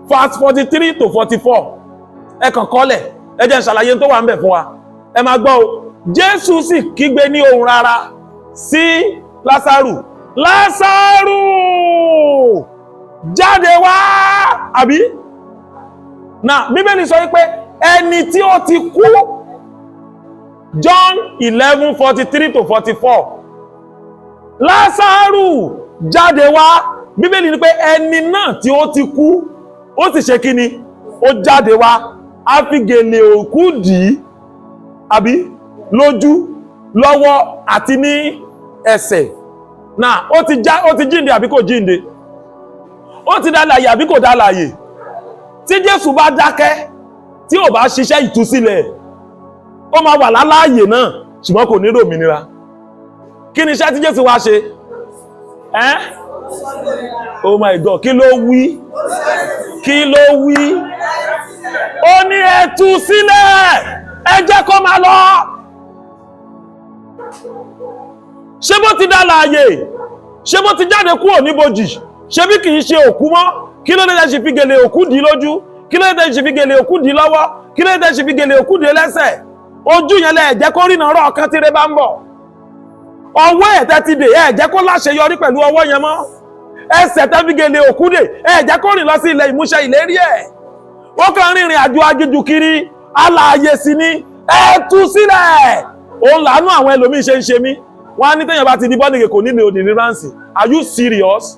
verse 43 to 44. Ẹ kàn kọ́lẹ̀, ẹ jẹ́ n ṣàlàyé tó wà ń bẹ̀ fún wa. Ẹ máa gbọ́ o. Jésù sì kígbe ní ohùn rara sí Lásárù. Lásárù! Jáde wá! Àbí? Now, Bíbélì sọ wípé ẹni tí ó ti kú. John 11, 43 to 44. Lásárù jáde wá. Bíbélì ní pé ẹni náà tí ó ti kú, ó sì ṣe kíni? Ó jáde wá. A fi gèlè òkú dì í, àbí? Lójú, lọ́wọ́ àti ní ẹsẹ̀. Now, ó ti jíǹde àbí kò jíǹde? Ó ti dá láàyè àbí kò dá láàyè? Tí Jésù bá dákẹ́, tí ò bá ṣiṣẹ́ ìtúsílẹ̀, ó máa wà láláàyè náà, ṣùgbọ́n kò ní ròmìnira. Kí ni iṣẹ́ tí Jésù wá ṣe? Oh my God, kí ló wí? Kí ló wí? Ó ní ẹ tú sílẹ̀, ẹ jẹ́ kó máa lọ. Ṣé bó ti dá láàyè? Ṣé bó ti jáde kúrò níbojì? Ṣé bí kìí ṣe òkú mọ́? Kí ló dé tẹ́ ṣe fi gèlè òkú dì lójú? Kí ló dé tẹ́ ṣe fi gèlè òkú dì lọ́wọ́? Kí ló dé tẹ́ ṣe fi gèlè òkú dì lẹ́sẹ̀? Ojú yẹn lẹ jẹ́ kó rìnà ọ̀rọ̀ kan tí re bá ń bọ̀. Ọwọ́ ẹ̀ tẹ́ ti dè, ẹ jẹ́ kó láṣeyọrí pẹ̀lú ọwọ́ yẹn mọ́. Ẹsẹ̀ tẹ́ fi gèlè òkú dè, ẹ jẹ́ kó rìn lọ sí ilẹ̀ ìmúṣẹ ìlérí ẹ̀. Ó kàn rìnrìn àjò aginjù kiri, alààyè sì ni, ẹ tú sílẹ̀. Òun làánú àwọn ẹlòmíín ṣe ń ṣe mí. Wọ́n á ní téèyàn bá ti di bọ́dìgì kò nílò deliverance. Are you serious?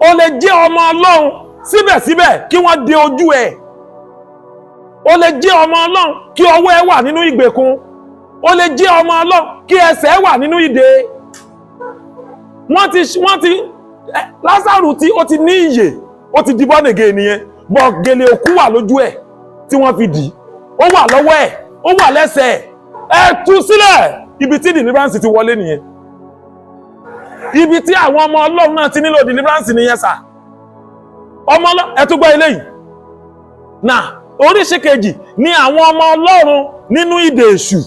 O lè jẹ́ ọmọ Ọlọ́run síbẹ̀síbẹ̀ kí wọ́n de ojú ẹ̀. O lè jẹ́ ọmọ Ọlọ́run kí ọwọ́ ẹ wà nínú ìgbèkùn. O lè jẹ́ ọmọ Ọlọ́run kí ẹsẹ̀ ẹ wà nínú ìdè. Wọ́n ti Lásárù tí ó ti ní ìyè, ó ti di bọ́nìgè nìyẹn, bọ̀ gèlè òkú wà lójú ẹ̀ tí wọ́n fi dì í. Ó wà lọ́wọ́ ẹ̀, ó wà lẹ́sẹ̀ ẹ̀. Ẹ tú sílẹ̀. Ibi tí deliverance ti wọlé nìyẹn. Ibi tí àwọn ọmọ Ọlọ́run náà ti nílò deliverance nìyẹn sà. Ọmọ Ọlọ́run, ẹ tún gbọ́ eléyìí. Náà, oríṣi kejì ni àwọn ọmọ Ọlọ́run nínú ìdè èṣù.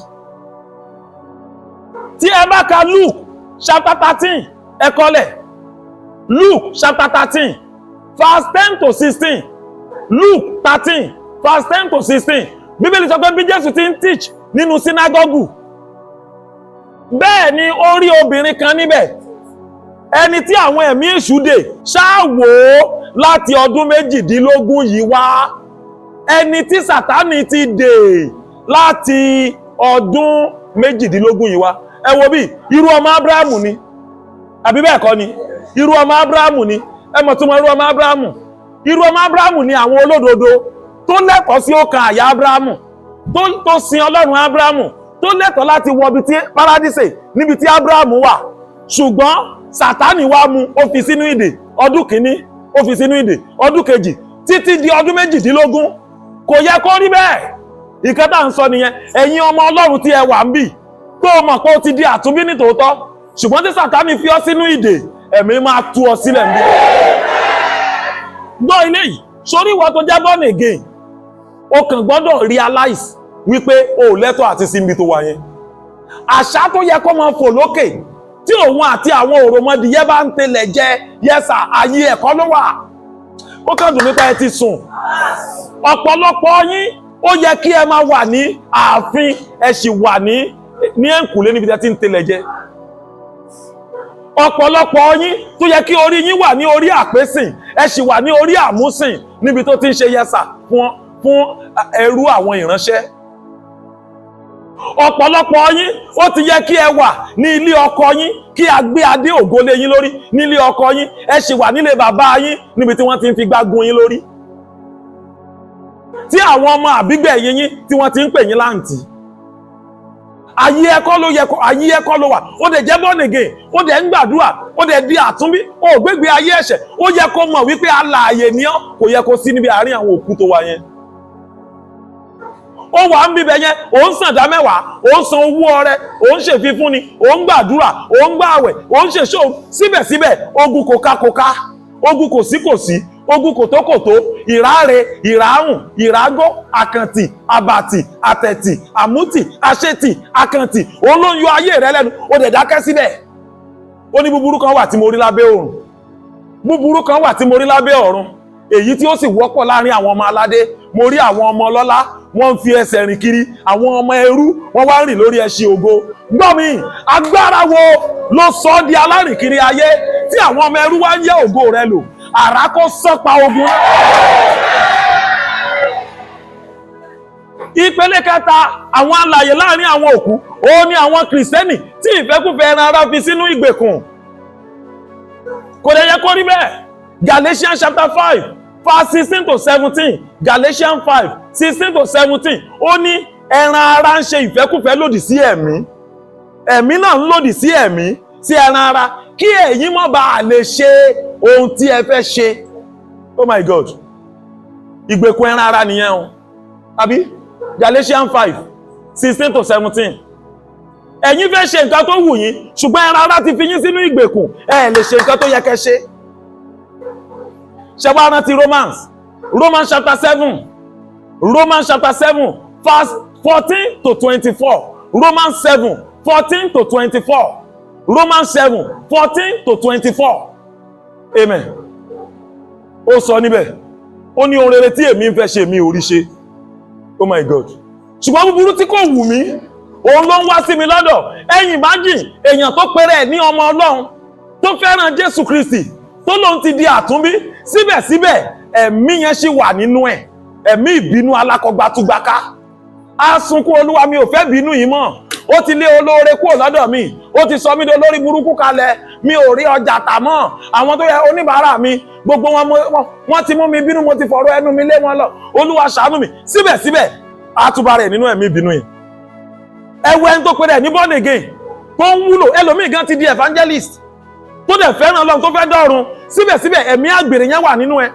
Tí ẹ bá ka Luke chapter 13, ẹ kọ́lẹ̀. Luke chapter 13, verse 10 to 16. Luke 13 verse 10 to 16. Bíbélì sọ pé bí Jésù ti ń teach nínú sínágọ́gù, bẹ́ẹ̀ ni ó rí obìnrin kan níbẹ̀, ẹni tí àwọn ẹ̀mí èṣù dè ṣáà wò ó láti ọdún 18 yìí wá, ẹni tí Sátánì ti dè láti ọdún 18 yìí wá. Ẹ wo bí irú ọmọ Abrahamu ni, àbí bẹ́ẹ̀ kọ́ ni? Irú ọmọ Abrahamu ni. Ẹ mọ̀ túmọ̀ irú ọmọ Abrahamu? Irú ọmọ Abrahamu ni àwọn olódodo tó lẹ́tọ̀ọ́ sí ọkàn àyà Abrahamu, tó sin Ọlọ́run Abrahamu, tó lẹ́tọ̀ọ́ láti wọ ibi tí paradíṣe níbi tí Abrahamu wà. Ṣùgbọ́n Sátánì wá mú, ó fi sínú ìdè ọdún kìíní, ó fi sínú ìdè ọdún kejì, títí di ọdún 18. Kò yẹ kó rí bẹ́ẹ̀. Ìkan tá à ń sọ nìyẹn. Ẹ̀yin ọmọ Ọlọ́run tí ẹ wà ń bì, tó o mọ̀ pé o ti di àtúnbí ní tòótọ́, ṣùgbọ́n tí Sátánì fi ọ́ sínú ìdè, ẹ̀mí máa tú ọ sílẹ̀ ń bí. Gbọ́ ilé yìí sórí, ìwọ tó jẹ́ born again, o kàn gbọ́dọ̀ realize wípé o ò lẹ́tọ̀ọ́ àti síbi tó wà yẹn. Àṣà tó yẹ kó máa fò lókè tí òun àti àwọn òròmọdìyẹ bá ń telẹ̀ jẹ yẹsà, ayé ẹ̀kọ́ ló wà. Ó kàn dùn nípa ẹ ti sùn. Ọ̀pọ̀lọpọ̀ yín, ó yẹ kí ẹ máa wà ní ààfin, ẹ sì wà ní ẹ̀ǹkùlé níbi tí ẹ ti ń telẹ̀ jẹ. Ọ̀pọ̀lọpọ̀ yín tó yẹ kí orí yín wà ní orí àpésìn, ẹ sì wà ní orí àmúsìn níbi tó ti ń ṣe yẹsà fún ẹrú àwọn ìránṣẹ́. Ọ̀pọ̀lọpọ̀ yín, ó ti yẹ kí ẹ wà ní ilé ọkọ yín, kí a gbé adé ògo lé yín lórí nílé ọkọ yín. Ẹ sì wà nílé bàbá yín níbi tí wọ́n ti ń fi gbá gun yín lórí, tí àwọn ọmọ àbígbẹ̀yìn yín tí wọ́n ti ń pè yín láǹtì. Ayé ẹ̀kọ́ ló yẹ kó, ayé ẹ̀kọ́ ló wà. Ó dẹ̀ jẹ́ born again, ó dẹ̀ ń gbàdúrà, ó dẹ̀ di àtúnbí, ó gbégbé ayé ẹ̀ṣẹ̀. Ó yẹ kó mọ̀ wípé alààyè ni ọ́, kò yẹ kó sí níbi àárín àwọn òkú tó wà yẹn. Ó wà ń bíbẹ yẹn, ó ń sàn dá mẹ́wàá, ó ń san owó ọrẹ, ó ń ṣèfifúnni, ó ń gbàdúrà, ó ń gbààwẹ̀, ó ń ṣèṣò. Síbẹ̀síbẹ̀, ogun kòkákòká, ogun kòsíkòsí, ogun kòtókòtó, ìráre, ìráhùn, ìrágó, àkàntì, àbàtì, àtẹ̀tì, àmútì, àṣetì, àkàntì, òun ló ń yọ ayé rẹ lẹ́nu. Ó dẹ̀ dákẹ́ síbẹ̀. Ó ní búburú kan wà tí mo rí lábẹ́ òrùn, búburú kan wà tí mo rí lábẹ́ ọ̀run, èyí tí ó sì wọ́pọ̀ láàrin àwọn ọmọ aládé. Mo rí àwọn ọmọ ọlọ́lá, wọ́n ń fi ẹsẹ̀ rìn kiri, àwọn ọmọ ẹrú, wọ́n wá ń rìn lórí ẹṣin ògo. Gbọ́ mi, agbára wo ló sọ ọ́ di alárìnkiri ayé tí àwọn ọmọ ẹrú wá ń yẹ ògo rẹ lò? Àrá kó sọ́pa ogun. Ìpele kẹta, àwọn alàyè láàrin àwọn òkú, ó ní àwọn Kìrìsìtẹ́nì tí ìfẹ́kúfẹ̀ẹ́ ẹran ara fi sínú ìgbèkùn. Kò lè yẹ kó rí bẹ́ẹ̀. Galatians chapter 5 verse 16 to 17. Galatians 5 16 to 17. Ó ní ẹran ara ń ṣe ìfẹ́kúfẹ̀ẹ́ lòdì sí ẹ̀mí, ẹ̀mí náà ń lòdì sí ẹ̀mí sí ẹran ara, kí ẹ̀yin má bàa lè ṣe ohun tí ẹ fẹ́ ṣe. Oh my God, ìgbèkùn ẹran ara nìyẹn o, àbí? Galatians 5 16 to 17. Ẹ̀yin fẹ́ ṣe nǹkan tó wù yín, ṣùgbọ́n ẹran ara ti fi yín sínú ìgbèkùn, ẹ lè ṣe nǹkan tó yẹ kẹ́ ṣe. Ṣe wá rántí Romans chapter 7, Romans chapter 7 verse 14 to 24. Romans 7 14 to 24. Romans 7 14 to 24. Amen. Ó sọ níbẹ̀, ó ní ohun rere tí èmi ń fẹ́ ṣe, mi ò rí ṣe. Oh my God. Ṣùgbọ́n búburú tí kò wù mí, òun ló ń wá sí mi lọ́dọ̀. Ẹ̀yìn imagine èèyàn tó péré ẹ̀ ní ọmọ Ọlọ́run, tó fẹ́ràn Jésù Kristi, tó lóun ti di àtúnbí, síbẹ̀síbẹ̀ ẹ̀mí yẹn ṣì wà nínú ẹ̀, ẹ̀mí ìbínú alákọ̀gbátúgbáká. Á sunkún, "Olúwa, mi ò fẹ́ bínú yìí mọ́. Ó ti lé olóore kúrò lọ́dọ̀ mi, ó ti sọ mí di olórí burúkú kalẹ̀. Mi ò rí ọjà tà mọ́. Àwọn tó yẹ oníbàárà mi, gbogbo wọn, wọ́n ti mú mi bínú, mo ti fọ̀rọ̀ ẹnu mi lé wọn lọ. Olúwa, ṣàánú mi." Síbẹ̀síbẹ̀, á tún bá rẹ̀ nínú ẹ̀mí ìbínú yìí. Ẹwọ ẹni tó pèrè ní born again, tó ń wúlò, ẹlòmíì gan ti di evangelist, tó dẹ̀ fẹ́ràn Ọlọ́run, tó fẹ́ dọ̀run, síbẹ̀síbẹ̀ ẹ̀mí àgbèrè yẹn wà nínú ẹ.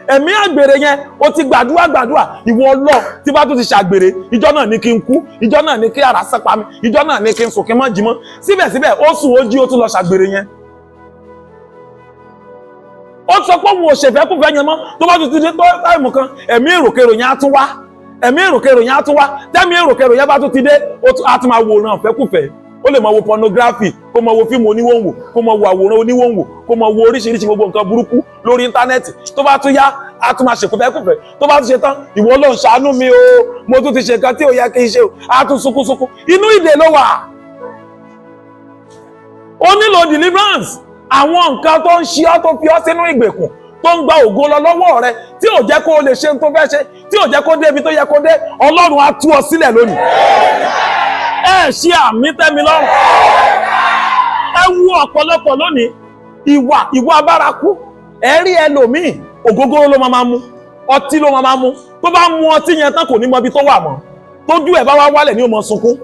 Ẹ̀mí àgbèrè yẹn, o ti gbàdúrà gbàdúrà, ìwọ Ọlọ́ tí bá tún ti ṣàgbèrè, ìjọ náà ní kí n kú, ìjọ náà ní kí ara sẹ́pa mi, ìjọ náà ní kí n sùn kí n má jí mọ́. Síbẹ̀síbẹ̀, ó sùn, ó jí, ó tún lọ ṣàgbèrè yẹn. Ó sọ pé òun ò ṣèfẹ́kùfẹ́ yẹn mọ́. Tó bá tún ti dé tó time kan, ẹ̀mí èròkèrò yẹn á tún wá, ẹ̀mí èròkèrò yẹn á tún wá. Tẹ́mi èròkèrò yẹn bá tún ti dé, á tún máa wòran ìfẹ́kùfẹ́. Ó lè máa wo pornography, kó máa wo fíìmù oníwòwò, kó máa wo àwòrán oníwòwò, kó máa wo oríṣiríṣi gbogbo nǹkan burúkú lórí íńtánẹ́ẹ̀tì. Tó bá tún yá, a tún máa ṣèkúfẹ́kùfẹ́. Tó bá tún ṣe tán, "Ìwọ ló ń ṣàánú mi o, mo tún ti ṣe nǹkan tí ò yẹ kí n ṣe o." A tún sunkúnsunkún. Inú ìdè ló wà, ó nílò deliverance. Àwọn nǹkan tó ń ṣe ọ́, tó fi ọ́ sínú ìgbèkùn, tó ń gba ògo lọ lọ́wọ́ rẹ, tí ò jẹ́ kó o lè ṣe ohun tó fẹ́ ṣe, tí ò jẹ́ kó dé ibi tó yẹ kó dé, Ọlọ́run á tú ọ sílẹ̀ lónìí. Ẹ ṣe àmín tẹ́mi lọ́rùn. Ẹ wú ọ̀pọ̀lọpọ̀ lónìí, ìwà abárakú. Ẹ rí ẹlòmíì, ògógóró ló máa mú, ọtí ló máa mú. Tó bá mu ọtí yẹn tán, kò ní mọ ibi tó wà mọ́. Tójú ẹ̀ bá wá wálẹ̀, ní ó mọ sunkún,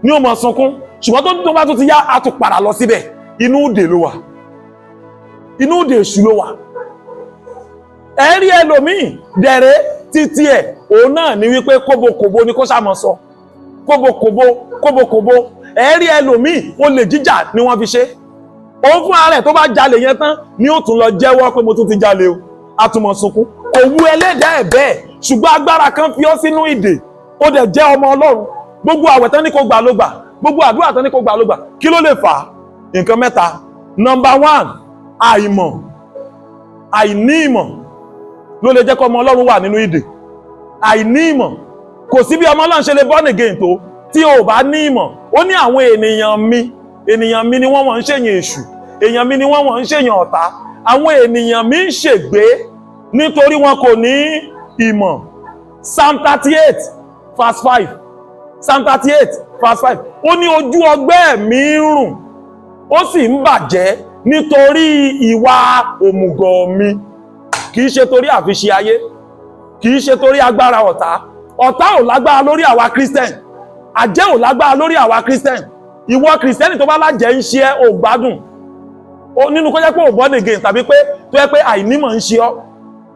ní ó mọ sunkún. Ṣùgbọ́n tó bá tún ti yá, á tún padà lọ síbẹ̀. Inú òde ló wà, inú òde èṣù ló wà. Ẹ rí ẹlòmíì dẹ̀rẹ́, títí ẹ̀ òun náà ní wípé kóbokòbo ni kó sàmọ̀ sọ, kóbokòbo, kóbokòbo. Ẹ rí ẹlòmíì, olè jíjà ni wọ́n fi ṣe. Òun fún ara ẹ̀, tó bá jalè yẹn tán ni ó tún lọ jẹ́wọ́ pé, "Mo tún ti jalè o." A tún mọ̀ sunkún. Kò wú ẹlẹ́dàá ẹ̀ bẹ́ẹ̀, ṣùgbọ́n agbára kan fi ọ́ sínú ìdè. Ó dẹ̀ jẹ́ ọmọ Ọlọ́run. Gbogbo àwẹ̀ tán ní kó gbà ló gbà, gbogbo àdúrà tán ní kó gbà ló gbà. Kí ló lè fà á? Nǹkan mẹ́ta. Number one, àìmọ̀. Àìní ìmọ̀ ló lè jẹ́ kó ọmọ Ọlọ́run wà nínú ìdè. Àìní ìmọ̀. Kò sí bí ọmọ Ọlọ́run ṣe lè born again tó, tí o bá ní ìmọ̀. Ó ní àwọn ènìyàn mi, ènìyàn mi ni wọ́n wọ́n ń ṣèyàn èṣù, èèyàn mi ni wọ́n wọ́n ń ṣèyàn ọ̀tá, àwọn ènìyàn mi ń ṣègbé nítorí wọn kò ní ìmọ̀. Psalm 38 verse 5, Psalm 38 verse 5, ó ní, "Ojú ọgbẹ́ mi ń rùn, ó sì ń bàjẹ́ nítorí ìwà òmùgọ̀ mi." Kì í ṣe torí àfiṣe ayé, kì í ṣe torí agbára ọ̀tá. Ọ̀tá ò lágbára lórí àwa Christian, àjẹ́ ò lágbára lórí àwa Christian. Ìwọ Christian tó bá lájẹ́ ń ṣe ẹ́, ò gbádùn nínú kó jẹ́ pé ò born again, tàbí pé tó yẹ pé àìnímọ̀ ń ṣe ọ́.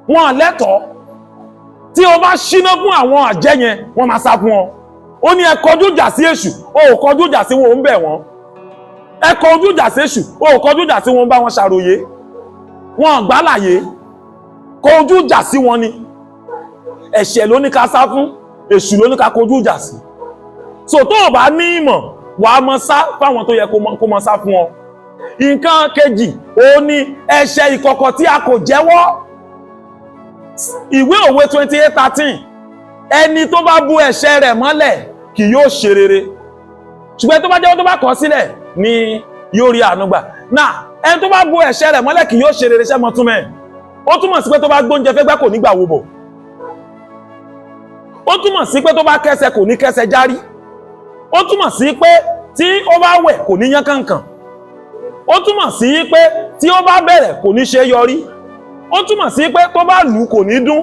Wọn lẹ́tọ̀ọ́. Tí o bá ṣíná fún àwọn àjẹ́ yẹn, wọ́n máa sá fún ọ. Ó ní, "Ẹ kọjú ìjà sí èṣù." O ò kọjú ìjà sí wọn, ò ń bẹ̀ wọ́n. "Ẹ kọjú ìjà sí èṣù." O ò kọjú ìjà sí wọn, ń bá wọn ṣàròyé, wọn gbá láyé. Kọjú ìjà sí wọn ni. Ẹ̀ṣẹ̀ ló ní ká sá fún, èṣù ló ní ká kọjú ìjà sí. So tó o bá ní ìmọ̀, wàá mọ sá fáwọn tó yẹ kó mọ sá fún ọ. Nǹkan kejì, ó ní ẹ̀ṣẹ̀ ìkọ̀kọ̀ tí a kò jẹ́wọ́. Ìwé Òwe 28:13, "Ẹni tó bá bú ẹ̀ṣẹ̀ rẹ̀ mọ́lẹ̀ kì yóò ṣe rere, ṣùgbọ́n tó bá jẹ́wọ́, tó bá kọ̀ sílẹ̀ ni yóò rí àánú gbà." Náà, ẹni tó bá bú ẹ̀ṣẹ̀ rẹ̀ mọ́lẹ̀ kì yóò ṣe rere, ṣẹ́ mọ́ túmọ̀ ẹ̀? Ó túmọ̀ sí pé tó bá gbóúnjẹ fẹ́ gbẹ́, kò ní gbà wo bọ̀. Ó túmọ̀ sí pé tó bá kẹsẹ̀, kò ní kẹsẹ̀ járí. Ó túmọ̀ sí pé tí ó bá wẹ̀, kò ní yán kànkàn. Ó túmọ̀ sí pé tí ó bá bẹ̀rẹ̀, kò ní ṣe yọrí. Ó túmọ̀ sí pé tó bá lù, kò ní dún.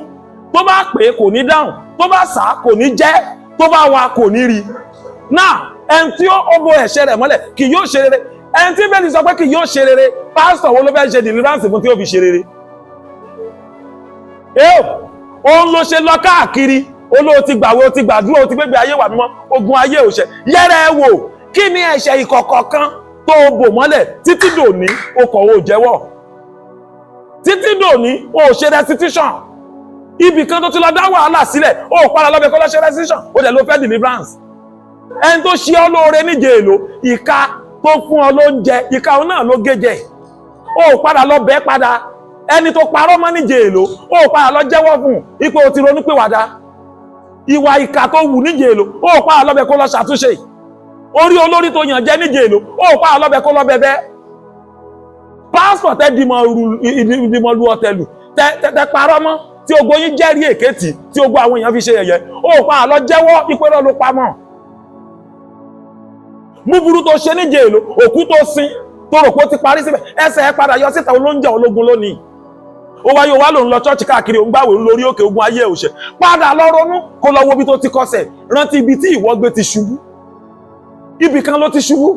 Tó bá pè, kò ní dáhùn. Tó bá sá, kò ní jẹ́. Tó bá wa, kò ní rí. Náà, ẹni tí ó bo ẹ̀ṣẹ̀ rẹ̀ mọ́lẹ̀ kì yóò ṣe rere. Ẹni tí bẹ́ẹ̀ ni sọ pé kì yóò ṣe rere, pásítọ̀ wo ló fẹ́ ṣe deliverance fún tí ó fi ṣe rere? Ẹ òun ló ṣe lọ káàkiri, olóò ti gbàwé, ó ti gbàdúrà, ó ti gbégbé ayé wà mímọ́, ogun ayé ò ṣẹ. Yẹ́rẹ́ ẹ wò, kí ni ẹ̀ṣẹ̀ ìkọ̀kọ̀ kan tó o bò mọ́lẹ̀ títí dòní? O kọ̀, o jẹ́wọ́. Títí dòní, o ò ṣe restitution. Ibì kan tó ti lọ dá wàhálà sílẹ̀, o ò padà lọ́bẹ̀ kó lọ ṣe restitution. O dẹ̀ ló fẹ́ deliverance. Ẹni tó ṣe ọ́ lóore níje èlò, ìka tó fún ọ lóúnjẹ, ìka òun náà ló gé jẹ, o ò padà lọ bẹ́ẹ̀ padà. Ẹni tó parọ́ mọ́ níje èlò, o ò padà lọ jẹ́wọ́ fún ipò o ti ronú pìwàdà. Ìwà ìkà tó wù níje èlò, o ò padà lọ́bẹ̀ kó lọ ṣàtúnṣe. Orí olórí tó yàn jẹ́ níje èlò, o ò padà lọ́bẹ̀ kó lọ bẹ̀bẹ̀. Pásítọ̀ tẹ́ dìmọ̀ lu ọ̀tẹ̀lù, tẹ́ parọ́ mọ́, tí ogbó yín jẹ́rìí èké, tí ogbó àwọn èèyàn fi ṣe yẹ̀yẹ́, o ò padà lọ jẹ́wọ́ ìpẹ́rọ̀ ló pamọ́. Búburú tó ṣe níje èlò, òkú tó sin, tó rò pé ó ti parí síbẹ̀, ẹsẹ̀ ẹ padà yọ síta, olóúnjẹ ológun lónìí. Ó wáyé, ó wá lòun lọ church káàkiri, òun gbàwé, òun lórí òkè, ogun ayé òṣè. Padà lọ ronú, kó lọ wo ibi tó ti kọsẹ̀. Rántí ibi tí ìwọ gbé ti ṣubú. Ibì kan ló ti ṣubú.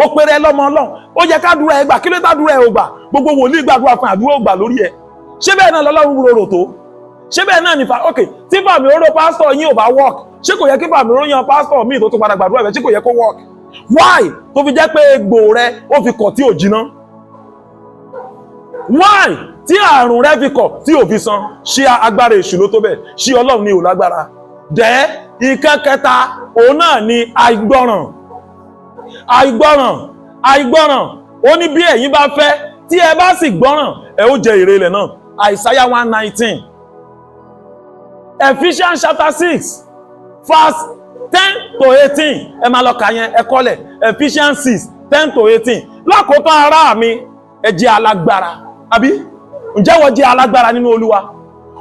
Ó péré ẹ lọ́mọ Ọlọ́run, ó yẹ kádùúrà ẹ gbà. Kí ló tàdúrà ẹ ò gbà? Gbogbo wòlíì gbàdúrà fún, àdúrà ò gbà lórí ẹ. Ṣé bẹ́ẹ̀ náà lọ́lọ́run rorò tó? Ṣé bẹ́ẹ̀ náà nífa? Ok, tí fàmì oró pásítọ̀ yín ò bá work, ṣé kò yẹ kí fàmì oró yan pásítọ̀ míì tó tún padà gbàdúrà rẹ? Ṣé kò yẹ kó work? Why tó fi jẹ́ pé egbò rẹ ó fi kọ̀ tí ò jiná? Why tí àrùn rẹ fi kọ̀ tí ò fi san? Ṣé agbára èṣù ló tó bẹ́ẹ̀? Ṣé Ọlọ́run ni ò lágbára dẹ́? Ìkan kẹta, òun náà ni àìgbọràn. Àìgbọràn, àìgbọràn. Ó ní bí ẹ̀yin bá fẹ́, tí ẹ bá sì gbọ́ràn, ẹ ó jẹ èrè ilẹ̀ náà. Isaiah 1:19. Ephesians chapter 6 verse 10 to 18. Ẹ máa lọ kà yẹn, ẹ kọ́lẹ̀. Ephesians 6:10 to 18. Lákòótán, ará mi, ẹ jẹ́ alágbára. Àbí ǹjẹ́ wọ́n jẹ́ alágbára nínú Olúwa?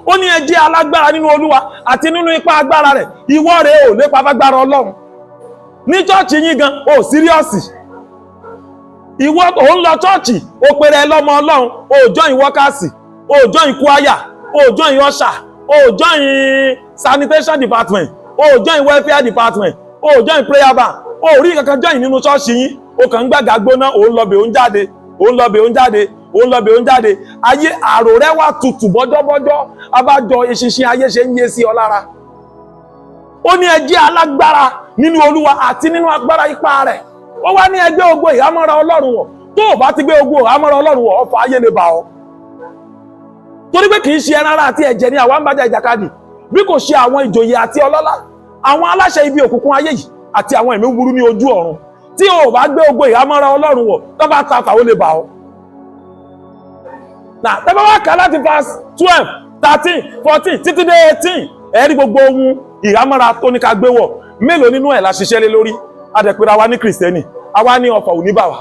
Ó ní ẹ jẹ́ alágbára nínú Olúwa àti nínú ipá agbára rẹ̀. Ìwọ rẹ̀ ò lépa fagbára Ọlọ́run. Ní church yín gan ò serious. Ìwọ ò ń lọ church, ó pèrè ẹ lọ́mọ Ọlọ́run, ó join workers, ó join choir, ó join usher, ó join sanitation department, ó join welfare department, ó join prayer band, ó rí kankan join nínú ṣọ́ọ̀ṣì yín. Ó kàn ń gbàgà gbóná, ó ń lọ bẹ̀, ó ń jáde, ó ń lọ bẹ̀, ó ń jáde, ó ń lọ bẹ̀, ó ń jáde. Ayé àrò rẹ wà tutù bọ́jọ́bọ́jọ́. Abájọ eṣinṣin ayé ṣe ń yé sí ọ lára. Ó ní ẹ jẹ́ alágbára nínú Olúwa àti nínú agbára ipá rẹ̀. Ó wá ní ẹ gbé ogun ìhámọ́ra Ọlọ́run wọ̀. Tó o bá ti gbé ogun ìhámọ́ra Ọlọ́run wọ̀, ọfà ayé lè bà ọ́, torí pé kì í ṣe ẹran ara àti ẹ̀jẹ̀ ni àwa ń bá jà ìjàkadì, bí kò ṣe àwọn ìjòyè àti ọlọ́lá, àwọn aláṣẹ ibi òkùnkùn ayé yìí, àti àwọn ẹ̀mí búburú ní ojú ọ̀run. Tí o bá gbé ogun ìhámọ́ra Ọlọ́run wọ̀, tó bá ta fà, ó lè bà ọ́. Nà tẹ́ bá wá kà láti verse 12, 13, 14 títí dé 18, ẹ rí gbogbo ohun ìhámọ́ra tó ní ká gbé wọ̀. Mélòó nínú ẹ̀ la ṣiṣẹ́ lé lórí? Adẹ̀pẹ̀rẹ̀ wa ní Kìrìsìtẹ́nì, àwa ní ọfà ò ní bà wá,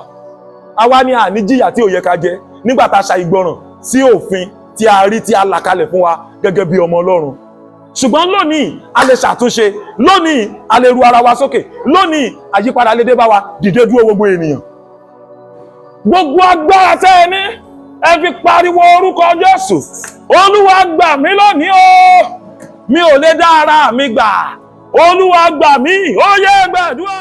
àwa ní àní jìyà tí ò yẹ ká jẹ nígbà tá a ṣa ìgbọràn sí òfin tí a rí tí a là kalẹ̀ fún wa gẹ́gẹ́ bí ọmọ Ọlọ́run. Ṣùgbọ́n lónìí, a lè ṣàtúnṣe. Lónìí, a lè ru ara wa sókè. Lónìí, àyípadà lè dé bá wa. Dìde dúró, gbogbo ènìyàn. Gbogbo agbára tẹ́ ẹ ní, ẹ fi pariwo orúkọ Jésù. Olúwa, gbà mí lónìí o, mi ò lè dá ara mi gbà. Olúwa, gbà mí. Ó yẹ gbàdúrà.